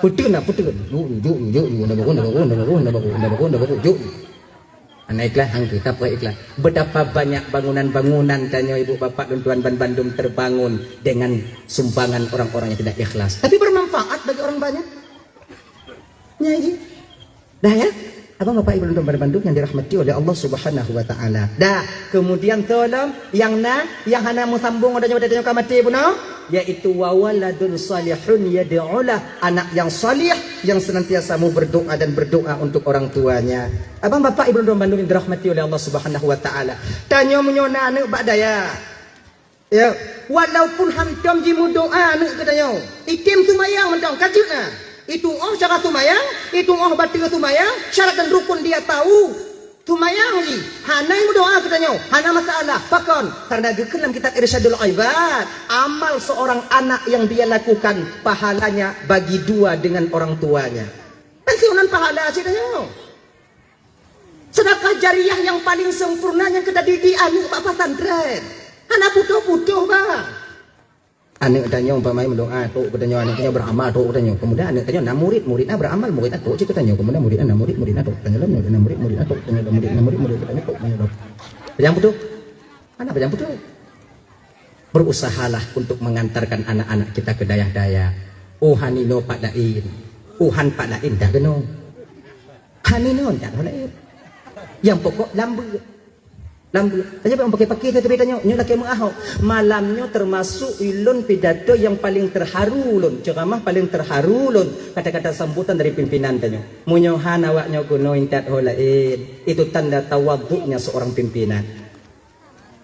Peuteuh na, peuteuh. Juk, juk, juk, juk, honda baru, honda baru, honda baru, honda baru, honda baru, juk. Hana ikhlas, hangke, tapreh ikhlas. Betapa banyak bangunan-bangunan tanyoe ibu bapak dan tuan ban bandum terbangun dengan sumbangan orang-orang yang tidak ikhlas. Tapi bermanfaat bagi orang banyak. Nya ji. Dah ya? Abang Bapak Ibu lôn bandum nyang dirahmati oleh Allah Subhanahu wa Taala. Dah, kemudian tolong nyang na, nyang hana meusambong ada nyoe tanyoe ka maté bunoe, yaitu wa waladun salihun yad'ulah, anak yang salih yang senantiasa mau berdoa dan berdoa untuk orang tuanya. Abang Bapak Ibu lôn bandum nyang dirahmati oleh Allah Subhanahu wa Taala. Tanyoe meunyoe na aneuk bak dayah, ya, walaupun hantom jimeudoa aneuk geutanyoe, item seumayang mantong ka jeuet na. Itu'oh cara seumayang, itu'oh bateue seumayang, syarat dan rukun dia tahu. Seumayang jih, hana meudoa geutanyoe, hana masalah. Pakon? Karena geukheun lam kitab Irsyadul Ibad, amal seorang anak yang dia lakukan, pahalanya bagi dua dengan orang tuanya. Kan siunan pahala cit tanyoe. Sedekah jariah nyang paling sempurna nyang ka tadidik aneuk bak pesantren. Hana putôh-putôh, bah. Aneuk tanyoe umpama meudoa, trok geutanyoe, aneuk tanyoe beramal, trok geutanyoe. Kemudian aneuk tanyoe na murid, murid na beramal, murid na trok cit geutanyoe. Kemudian murid na murid, murid na trok geutanyoe, murid na murid, murid na trok geutanyoe, murid na murid, murid na trok geutanyoe. Pajang putôh? Hana pajang putôh. Berusahalah untuk mengantarkan anak-anak kita ke dayah-dayah. Oh, han inoe pat laén. Oh, han pat laén dah keunoe. Han inoe dah laén. Nyang pokok lam beuet. Lam beuet. Tanyoe bèk paké-paké sabe tanyoe. Nyoe lakèe meuahok. Malam nyoe termasuk ulôn pidato nyang paling terharu lôn, ceramah paling terharu lôn, kata-kata sambutan dari pimpinan tanyoe. Meunyoe han awak nyoe keunoe intat ho laén, itu tanda tawaduknya seorang pimpinan.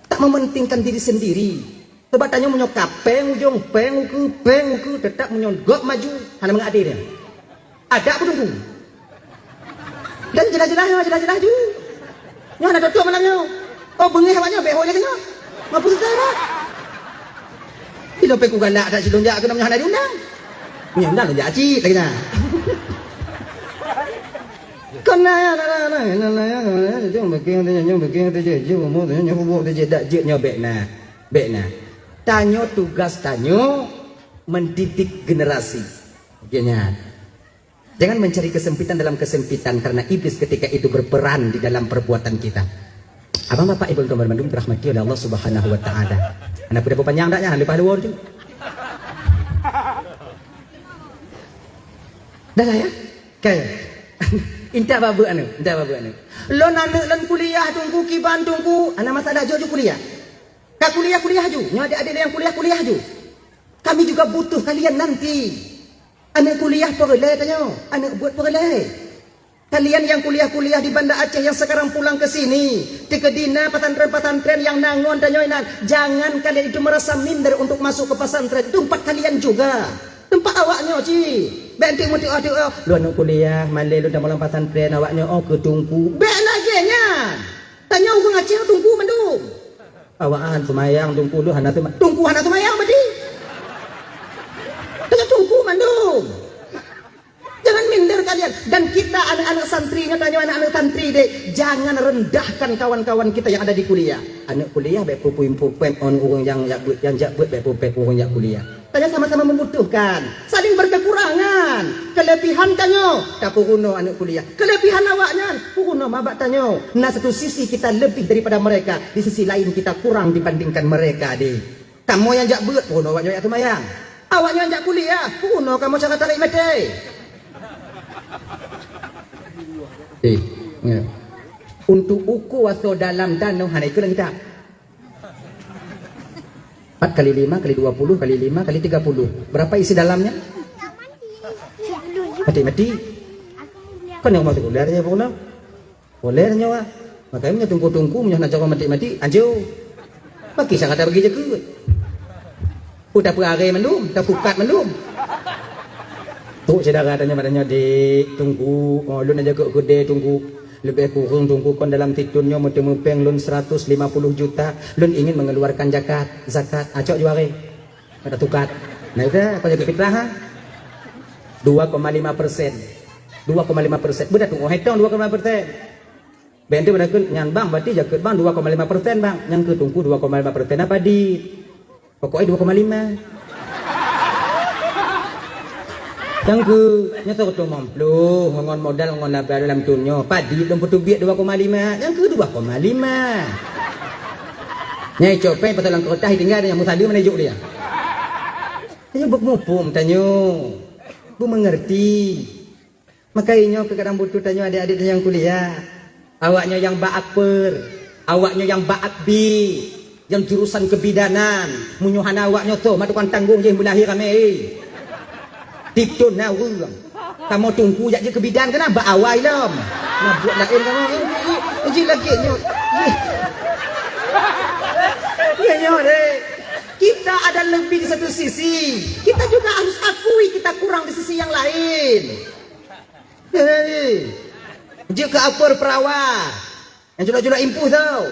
Tak mementingkan diri sendiri. Sebab tanyoe meunyoe ka péng ujong, péng ukeue, péng ukeue, teutap meunyoe gop maju, hana mangat até dia. Adak peuteungku. Dan jeulaih-jeulaih nyoe, jeulaih-jeulaih ju. Nyoe hana tutup malam nyoe. Oh, beungéh awak nyoe, bèk ho lé nyoe. Mampu susah dah. Ilôn péng ku galak that silôn jak keunoe nyoe hana diundang. Nyoe undang lôn jak cit lagèe nyan. Kon na ya, na, na, na, na, na, ya, na, na, ya, nyong bikin tu, nyong bikin tu je, je, umur tu, nyong hubung tu je, dak jeuet nyoe bèk na. Bèk na. Tanyoe tugas tanyoe mendidik generasi. Oke nyan. Jangan mencari kesempitan dalam kesempitan karena iblis ketika itu berperan di dalam perbuatan kita. Abang Bapak Ibu teman bandum dirahmati oleh Allah Subhanahu wa taala. Aneuk peue panjang dak nyan, leupah luar tu. Dah lah ya? Kan? Intat babeuek aneuk, intat babeuek aneuk. Lôn aneuk lôn kuliah teungku, kiban teungku, hana masalah jok ju kuliah. Ka kuliah-kuliah ju, nyoe adik-adik nyang kuliah-kuliah ju. Kami juga butuh kalian nanti. Aneuk kuliah peureulèe tanyoe, aneuk buet peureulèe. Kalian yang kuliah-kuliah di Banda Aceh yang sekarang pulang ke sini, teukeudi na pesantren-pesantren yang na ngon tanyoe inan, jangan kalian itu merasa minder untuk masuk ke pesantren. Itu tempat kalian juga. Tempat awak nyoe cit. Bèk enteuk meutuah-tuah, "Lôn aneuk kuliah, malèe lôn tamong lam pesantren, awak nyoe oh keu teungku." Bèk lagèe nyan. Tanyoe ureueng Aceh teungku mandum. Awak han seumayang, teungku lôn hana seuma-, teungku hana seumayang berarti. Tanyoe teungku mandum. Jangan minder kalian. Dan kita anak-anak santri, nyoe tanyoe anak-anak santri deh, jangan rendahkan kawan-kawan kita yang ada di kuliah. Aneuk kuliah bèk peupuin pupet ngon ureueng nyang jak beuet, nyang jak beuet bèk pupet ureueng jak kuliah. Tanyoe sama-sama membutuhkan, saling berkekurangan. Kelebihan tanyoe tapeurunoe aneuk kuliah. Kelebihan awaknyan peurunoe ma bak tanyoe. Nah, satu sisi kita lebih daripada mereka, di sisi lain kita kurang dibandingkan mereka deh. Kamoe nyang jak beuet peurunoe awak nyoe jak seumayang. Awak nyoe jak kuliah, peurunoe kamoe cara tarék maté. Eh, ya. Untuk ukur asoe dalam tanoh hana ikheun lam kitab. Empat kali lima kali dua puluh kali lima kali tiga puluh. Berapa isi dalamnya? Mati-mati. Kan nyang masuk kuliah dia peurunoe. Boleh nyoe, ah. Makanya meunyoe teungku-teungku, meunyoe hana cara maté-maté, anjô. Bagi sangat bagi jakeuet. Oh, tapeuraré mandum, tapukat mandum. Trok syedara tanyoe, tanyoe, "Dek, teungku, oh, lôn aja keu keudè teungku. Leubeh kureueng teungku kon dalam sithon nyoe meuteumèe péng lôn seratus lima puluh juta. Lôn ingin mengeluarkan zakat, zakat." Acok juaré. Ada tukat. Nah, itu apa jadi fitrah, ha? Dua koma lima persen. Dua koma lima persen. Beudah tu, oh, hetong dua koma lima persen. Bèk tu beudakeuet nyan bang, berarti jakeuet bang dua koma lima persen bang. Nyang keu teungku dua koma lima persen apa di? Pokoknya dua koma lima. Nyang keu, nyoe tu meuplôh, ngon modal, ngon laba dalam thôn nyoe. Padi lôn peuteubiet dua koma lima. Nyang keu dua koma lima. Nyai copet pasal lam kertas tinggal nyang meusadeue mana juk dia. Tanyoe beumuphom tanyoe. Beumengerti. Maka inyoe keu kadang butuh tanyoe adik-adik nyang kuliah. Awaknyoe nyang bak akper, awaknyoe nyang bak akbi, nyang jurusan kebidanan. Meunyoe hana awaknyoe toh, mak tukang tanggong jih meulahé ramé, eh. Tiep thon na ureueng. Kamoe teungku jak jeuet keu bidan keunan bak awai lom. Na buet laén kamoe. Jih lagèe nyoe. Jih. Ya nyoe deh. Kita ada lebih di satu sisi. Kita juga harus akui kita kurang di sisi yang lain. Hei. Jeuet keu akper perawa. Nyang culak-culak impus tau.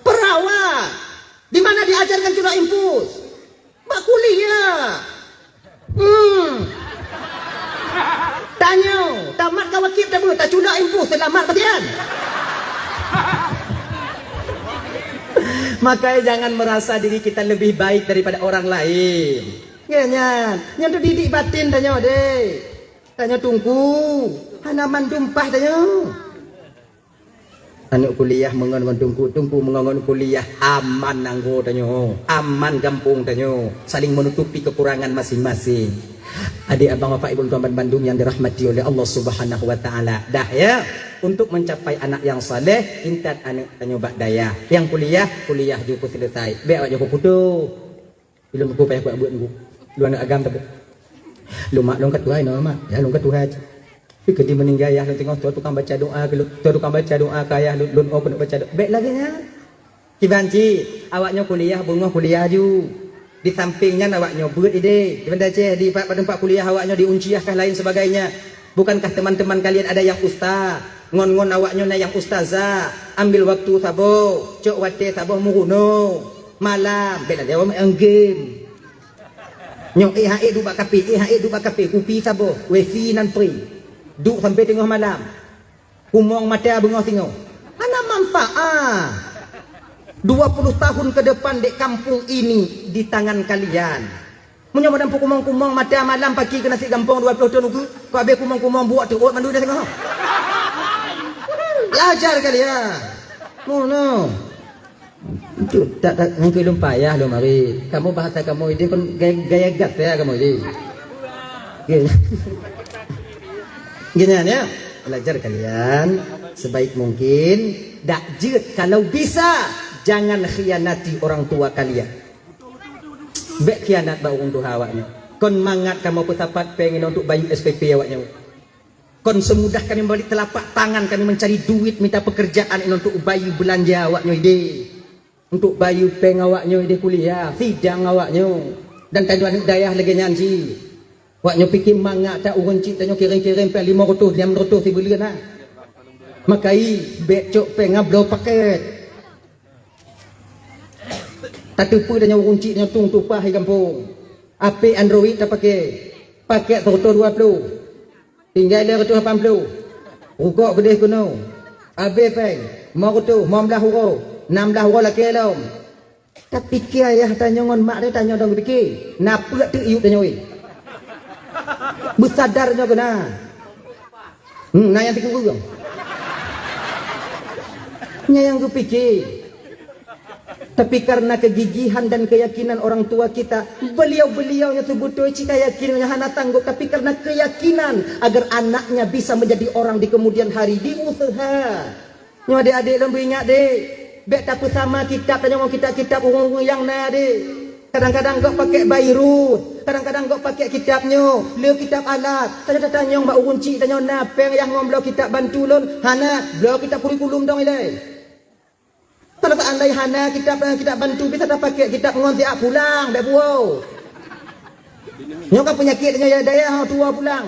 Perawa. Di mana diajarkan culak impus? Bak kuliah. Hmm. Tanyoe, tamat ka wajéb tabu, taculak impus, seulamat patian. Makanya jangan merasa diri kita lebih baik daripada orang lain. Ya, nyan. Nyan tu didik batin tanyoe, deh. Tanyoe teungku, hana mandum paih tanyoe. Aneuk kuliah meungon ngon teungku, teungku meungon ngon kuliah, aman nanggroe tanyoe, aman gampông tanyoe, saling menutupi kekurangan masing-masing. Adik abang bapak ibu tuan ban bandum yang dirahmati oleh Allah Subhanahu wa taala. Dah ya, untuk mencapai anak yang saleh, intat aneuk tanyoe bak dayah. Yang kuliah, kuliah ju ku selesai. Bèk awak ju ku putoh. Ilôn buku payah kuat buet nunggu. Lôn aneuk agam tapi. Lôn mak lôn ka tuha inoe mak. Ya lôn ka tuha cit. Tapi keudéh meuninggai ayah lôn teungoh, toh tukang baca doa keu lôn. Toh tukang baca doa keu ayah lôn, lôn oh keuneuk baca doa. Bèk lagèe nyan. Kiban cit, awaknyoe kuliah, beungoh kuliah ju. Di sampéng nyan awaknyoe beuet idéh. Di Banda Aceh, di pat, pat teumpat kuliah awaknyoe di Uncih kah lain sebagainya. Bukankah teman-teman kalian ada yang ustaz? Ngon-ngon awaknyoe na nyang ustazah, ambil waktu saboh, cok watèe saboh meurunoe. Malam, bèk lagèe awak main game. Nyoe, eh, ha, eh, duek bak kafe, eh, ha, eh, duek bak kafe, kupi saboh, wifi nan free. Duek sampai teungoh malam. Kumong mata beungoh singoh. Hana manfaat. Dua puluh tahun ke depan dek kampung ini di tangan kalian. Meunyoe madam peukumong-kumong mata malam paki keu nasi gampông dua ploh thon ukeue, keu abéh kumong-kumong buok teuôt mandum dah singoh. Belajar kalian. Ngono. Itu tak, tak, nyang keu lôn payah lôn mari. Kamoe bahasa kamoe idéh kon gaya, gaya gata kamoe idéh. Oke. Gini ya, belajar kalian sebaik mungkin. Dak jeuet kalau bisa jangan khianati orang tua kalian. Bèk khianat bak ureueng tuha awaknyoe. Kon mangat kamoe peusapat péng inong untuk bayeue S P P awaknyoe. Kon seumudah kami membalik telapak tangan kami mencari duit mita pekerjaan inong untuk bayeue beulanja awaknyoe idéh. Untuk bayeue péng awaknyoe idéh kuliah, sidang awaknyoe. Dan tanyoe aneuk dayah lagèe nyan cit. Awaknyoe pike mangat that ureueng cit tanyoe kirém-kirém péng limong reutôh, nam reutôh sibuleuen na. Makai bèk cok péng ngon bloe pakét. Tateupeue tanyoe ureueng cit nyoe tueng tupaih di gampông. Apek Android tapake. Pakét seureutôh dua ploh. Tinggai lhèe reutôh lapan ploh. Rukok keudéh keunoe. Abéh péng. Limong reutôh, limong blaih uroe. Nam blaih uroe lakèe lom. Tapike ayah tanyoe ngon mak tanyoe dong pike. Na peue teuk yub tanyoe. Beusadar nyoe keunan. Hmm, na nyang teukeureueng. Nyan nyang geupike. Tapi karena kegigihan dan keyakinan orang tua kita, beliau-beliau nyang seubeutôi cit ka yakin nyang hana sanggup, tapi karena keyakinan agar anaknya bisa menjadi orang di kemudian hari, diusaha. Nyoe adék-adék lôn beuingat deh, bèk tapeusama kitab tanyoe ngon kitab-kitab ureueng-ureueng nyang na deh. Kadang-kadang gob pakèk bairus, kadang-kadang gob pakèk kitab nyoe, le kitab alat. Tanyoe tatanyong bak ureueng chik tanyoe na péng yah ngon bloe kitab bantu lôn, hana, bloe kitab kurikulum dong ilèe. Kalau seandai hana kitab, kitab bantu bisa tapakèk kitab ngon siat pulang, bèk puwoe. Nyoe ka peunyakét nyoe ya dayah, ha, tuwoe pulang.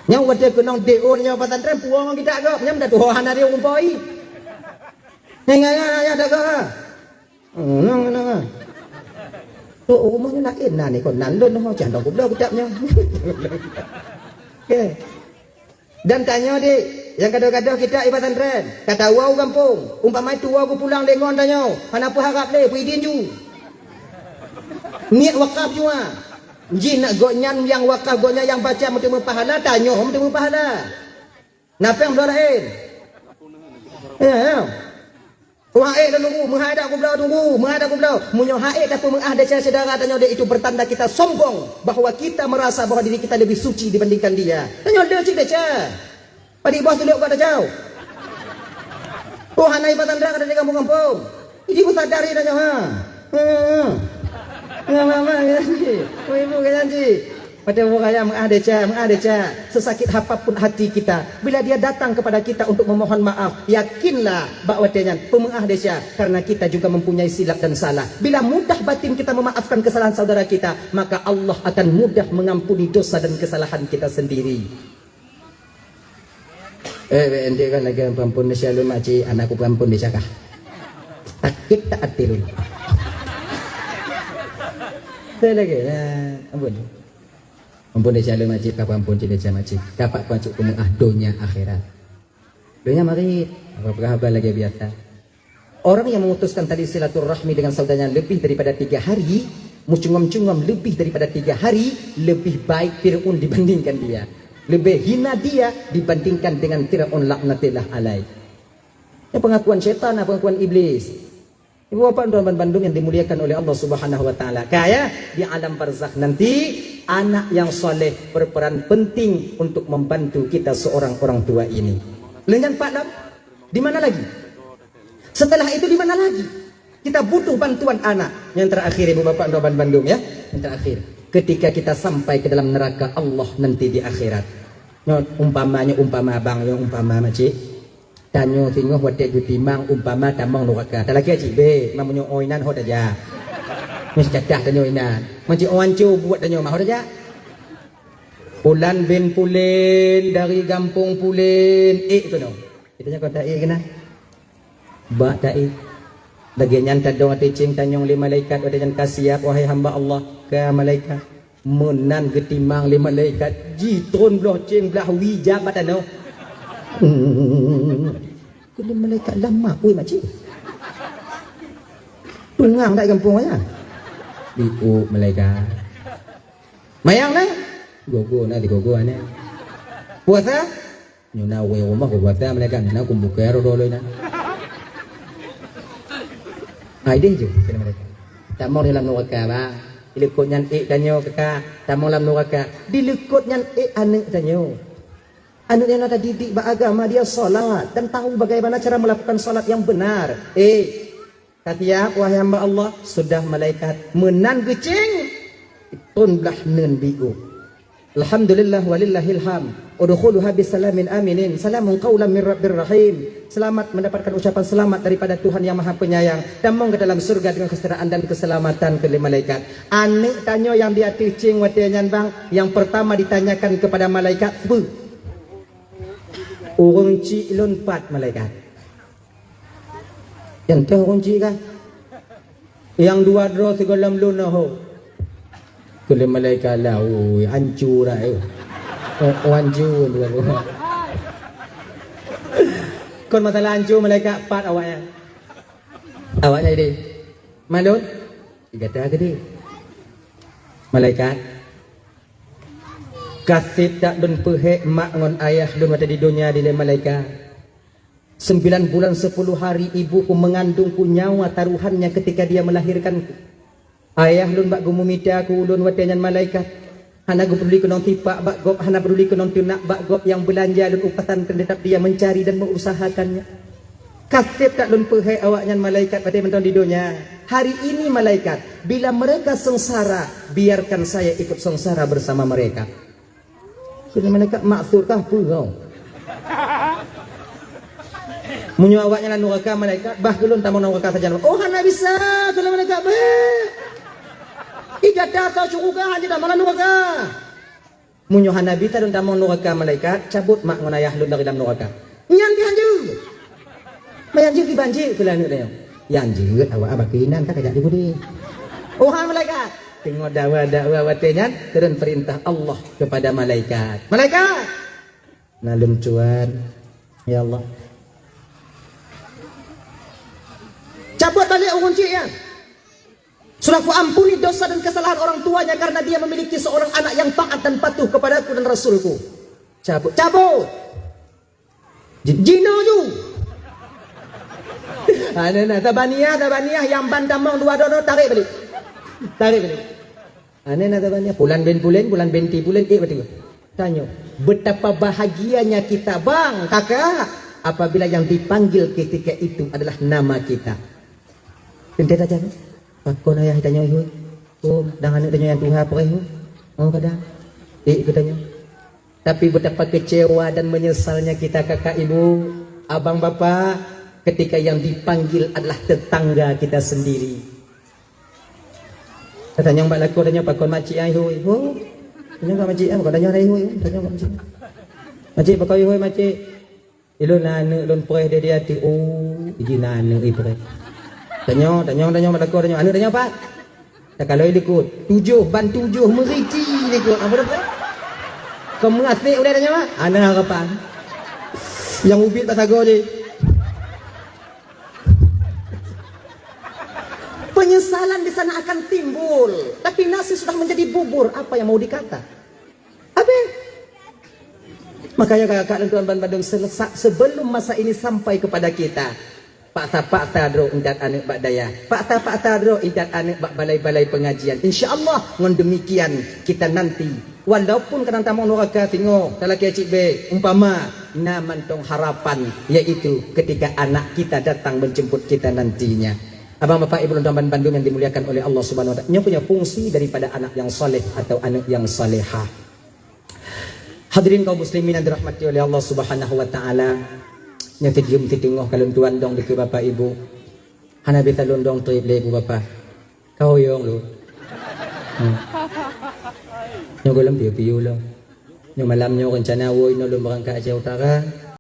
Nyoe watèe keunong D O nyoe pesantren puwoe ngon kitab gob, nyoe minta tuwoe hana dia umpoi. Nyoe ngan ya dak gob ha. Hmm, nang nang. Tu rumoh nyoe laén na ni kon nan lôn ho cah dong kubloe kitab nyoe. Okey. Dan tanyoe dek, nyang gadoh-gadoh kitab i pesantren, ka tawoe u gampông, umpama tuwoe geupulang lé ngon tanyoe, hana peuharab lé, peuidin ju. Niet wakaf ju ha. Jih nak gobnyan nyang wakaf gobnyan nyang baca meuteumé pahala, tanyoe meuteumé pahala. Na péng bloe laén. Ya, ya. Wah, eh, lôn tunggu, meuhai dak kubloe tunggu, meuhai dak kubloe. Meunyoe hai tapeumeu'ah desya syedara tanyoe deh, itu pertanda kita sombong bahwa kita merasa bahwa diri kita lebih suci dibandingkan dia. Tanyoe le cit desya. Padit boh tuleuek bak tacau. Oh, hana ipatandra ka di gampông-gampông. Jadi pun sadar ya tanyoe, ha. Hmm. Ya, mama, ya, si. Oh, ibu, ya, si. Watèe ureueng raya meu'ah desya, meu'ah desya. Sesakit apapun hati kita, bila dia datang kepada kita untuk memohon maaf, yakinlah bak watèe nyan peumeu'ah desya, karena kita juga mempunyai silap dan salah. Bila mudah batin kita memaafkan kesalahan saudara kita, maka Allah akan mudah mengampuni dosa dan kesalahan kita sendiri. Eh, bèk ente kan lagèe peuampôn desya lôn makcik, anakku peuampôn desya kah? Sakét that até lôn. Saya lagi, nah, ampôn. Ampôn desya lôn makcik, ka peuampôn cit desya makcik. Ka pat peuampôn cit peumeu'ah donya akhirat. Donya marit, apa-apa haba lagèe biasa. Orang yang memutuskan tali silaturahmi dengan saudaranya lebih daripada tiga hari, mencungam-cungam lebih daripada tiga hari, lebih baik Fir'aun dibandingkan dia. Lebih hina dia dibandingkan dengan Fir'aun laknatillah alaih. Ini pengakuan syaitan, pengakuan iblis. Ibu bapak dan bandum yang dimuliakan oleh Allah Subhanahu wa taala. Kaya di alam barzakh nanti, anak yang saleh berperan penting untuk membantu kita seorang orang tua ini. Lenyan Pak Lam, di mana lagi? Setelah itu di mana lagi? Kita butuh bantuan anak. Yang terakhir, ibu bapak dan bandum, ya. Yang terakhir, ketika kita sampai ke dalam neraka Allah nanti di akhirat. Nyoe umpama, nyoe umpama abang, nyoe umpama makcik. Tanyoe singoh watèe geutimang umpama tamong nuraka. Talakèe cit bèk, meunyoe ôn inan ho tajak. Meucadah tanyoe inan. Meunyoe ôn anco buet tanyoe mah ho tajak. Pulan bin Pulen dari gampông Pulen, ék keunoe. Kita nyoe kon taék keunan. Bak taék. Lagèe nyan tadong até céng tanyong lé malaikat, watèe nyan ka siap, wahai hamba Allah, ka malaikat. Meunan geutimang lé malaikat, jitron bloh céng blah wie jak bak tanoh. Keuneuk malaikat lama, ui makcik. Tungang dak gampông nyan. Diuk malaikat. Mayang na? Gogo na, digogo na. Puasa? Nyoe na ureueng rumoh geupuasa malaikat, na kumbukée roh dolo na. Hai deh ju, kata malaikat. Tamong dalam nuraka, bang. Di likot nyan ék tanyoe kaka, tamong lam nuraka. Di likot nyan ék aneuk tanyoe. Aneuk nyan na tadidik bak agama, dia salat dan tahu bagaimana cara melakukan salat yang benar. Eh, Ka siap, wahai hamba Allah, sudah malaikat meunan geucéng, ton blah neun biôh. Alhamdulillah walillahil hamd. Udkhuluha bisalamin aminin. Salamun qaulan mir rabbir rahim. Selamat mendapatkan ucapan selamat daripada Tuhan Yang Maha Penyayang. Tamong ke dalam surga dengan kesejahtera dan keselamatan, kheun lé malaikat. Aneuk tanyoe nyang di ateueh céng watée nyan bang, nyang pertama ditanyakan kepada malaikat, "Peue?" "Ureueng chik lôn pat, malaikat." "Nyang toh ureueng chik kah?" "Nyang dua droe sigohlom lôn ho." Kheun lé malaikat, "Lah, ui, hancô dah, eh." Oh, oh, hancô, dua droe. Kon masalah hancô, malaikat, pat awaknyan. Awaknyan idéh. "Man lôn?" "Gata keudéh." "Malaikat, ka sép that lôn peuhék mak ngon ayah lôn watée di donya dilée malaikat. Sembilan bulan sepuluh hari ibuku mengandungku nyawa taruhannya ketika dia melahirkanku. Ayah lôn bak geumumita keu ulôn watée nyan malaikat. Hana geupeduli keunong tipak bak gob, hana peduli keunong teunak bak gob, nyang beulanja lôn u pesantren tetap dia mencari dan mengusahakannya. Ka sép that lôn peuhék awaknyan malaikat watée mantong di donya. Hari ini malaikat, bila mereka sengsara, biarkan saya ikut sengsara bersama mereka." Kheun malaikat, "Maksud kah peue?" "Meunyoe awaknyan lam nuraka malaikat, bah keu lôn tamong nuraka sajan." "Oh, hana bisa," kheun malaikat, "beuh. I gata soe syeuruga hana tamong lam nuraka." "Meunyoe hana bisa lôn tamong nuraka malaikat, cabot mak ngon ayah lôn dari lam nuraka." "Nyan pih hanjeuet." "Meuhanjeuet kiban jeuet," kheun lé aneuk tanyoe. "Nyang jeuet awak abah keuinan ka kajak di gudi." Oh, hai malaikat. Teungoh dakwa-dakwa watée nyan, turun perintah Allah kepada malaikat. "Malaikat!" "Na lôn tuan." "Ya Allah." "Cabot balek ureueng chik nyan. Sudah kuampuni dosa dan kesalahan orang tuanya karena dia memiliki seorang anak yang taat dan patuh kepadaku dan Rasulku." "Cabot." "Cabot." Ji-, jinoe ju. Aneh na, tabaniah, tabaniah, nyang ban tamong dua droeneuh, tarek balik. Tarek balik. Aneh na, tabaniah, pulan bin pulen, pulan binti pulen, eh, beutôi. Tanyoe, betapa bahagianya kita, bang, kakak, apabila yang dipanggil ketika itu adalah nama kita. Teuntèe tajak, pakon ayah tanyoe, ihôi? Oh, dan aneuk tanyoe nyang tuha, peureh, oh. Oh, kadang. Eh, geutanyoe. Tapi betapa kecewa dan menyesalnya kita, kakak, ibu, abang, bapak, ketika yang dipanggil adalah tetangga kita sendiri. Tanyong bak lakoe, tanyong pakon makcik ai, ihôi, ihôi. Tanyong bak makcik ai, pakon tanyong ai, ihôi, tanyong bak makcik. Makcik, pakon ihôi, makcik. Ilôn na aneuk lôn preh di, di ateueh. Oh, iji na aneuk ipreh. Tanyong, tanyong, tanyong bak lakoe, tanyong. Aneuk tanyong pat? Takalon i likot. Tujoh, ban tujoh, meuriti likot. Apa dah preh? Keu meuasék ulèe tanyong, ah? Ana harapan. Nyang ubit bak sagoe jih. Penyesalan di sana akan timbul. Tapi nasi sudah menjadi bubur, apa yang mau dikata? Habis. Makanya kakak-kakak lôn tuan ban bandum, selesak sebelum masa ini sampai kepada kita, paksa-paksa droe intat aneuk bak dayah, paksa-paksa droe intat aneuk bak balai-balai pengajian. Insya Allah, ngon demikian kita nanti, walaupun kadang tamong nuraka singoh, talakèe cit bèk, umpama, na mantong harapan, yaitu ketika anak kita datang menjemput kita nantinya. Abang, bapak, ibu, lôn tuan ban bandum yang dimuliakan oleh Allah Subhanahu wa Taala, nyoe punya fungsi daripada anak yang saleh atau aneuk yang salehah. Hadirin kaum muslimin yang dirahmati oleh Allah Subhanahu wa Taala, nyoe teujeuem siteungoh ka lôn tuan dong dikeue bapak ibu. Hana bisa lôn dong trép lé ibu bapak. Ka hoyong lôn. Hmm. Nyoe gohlom piôh-piôh lom. Nyoe malam nyoe rencana woe inoe lôn beurangkat Aceh Utara.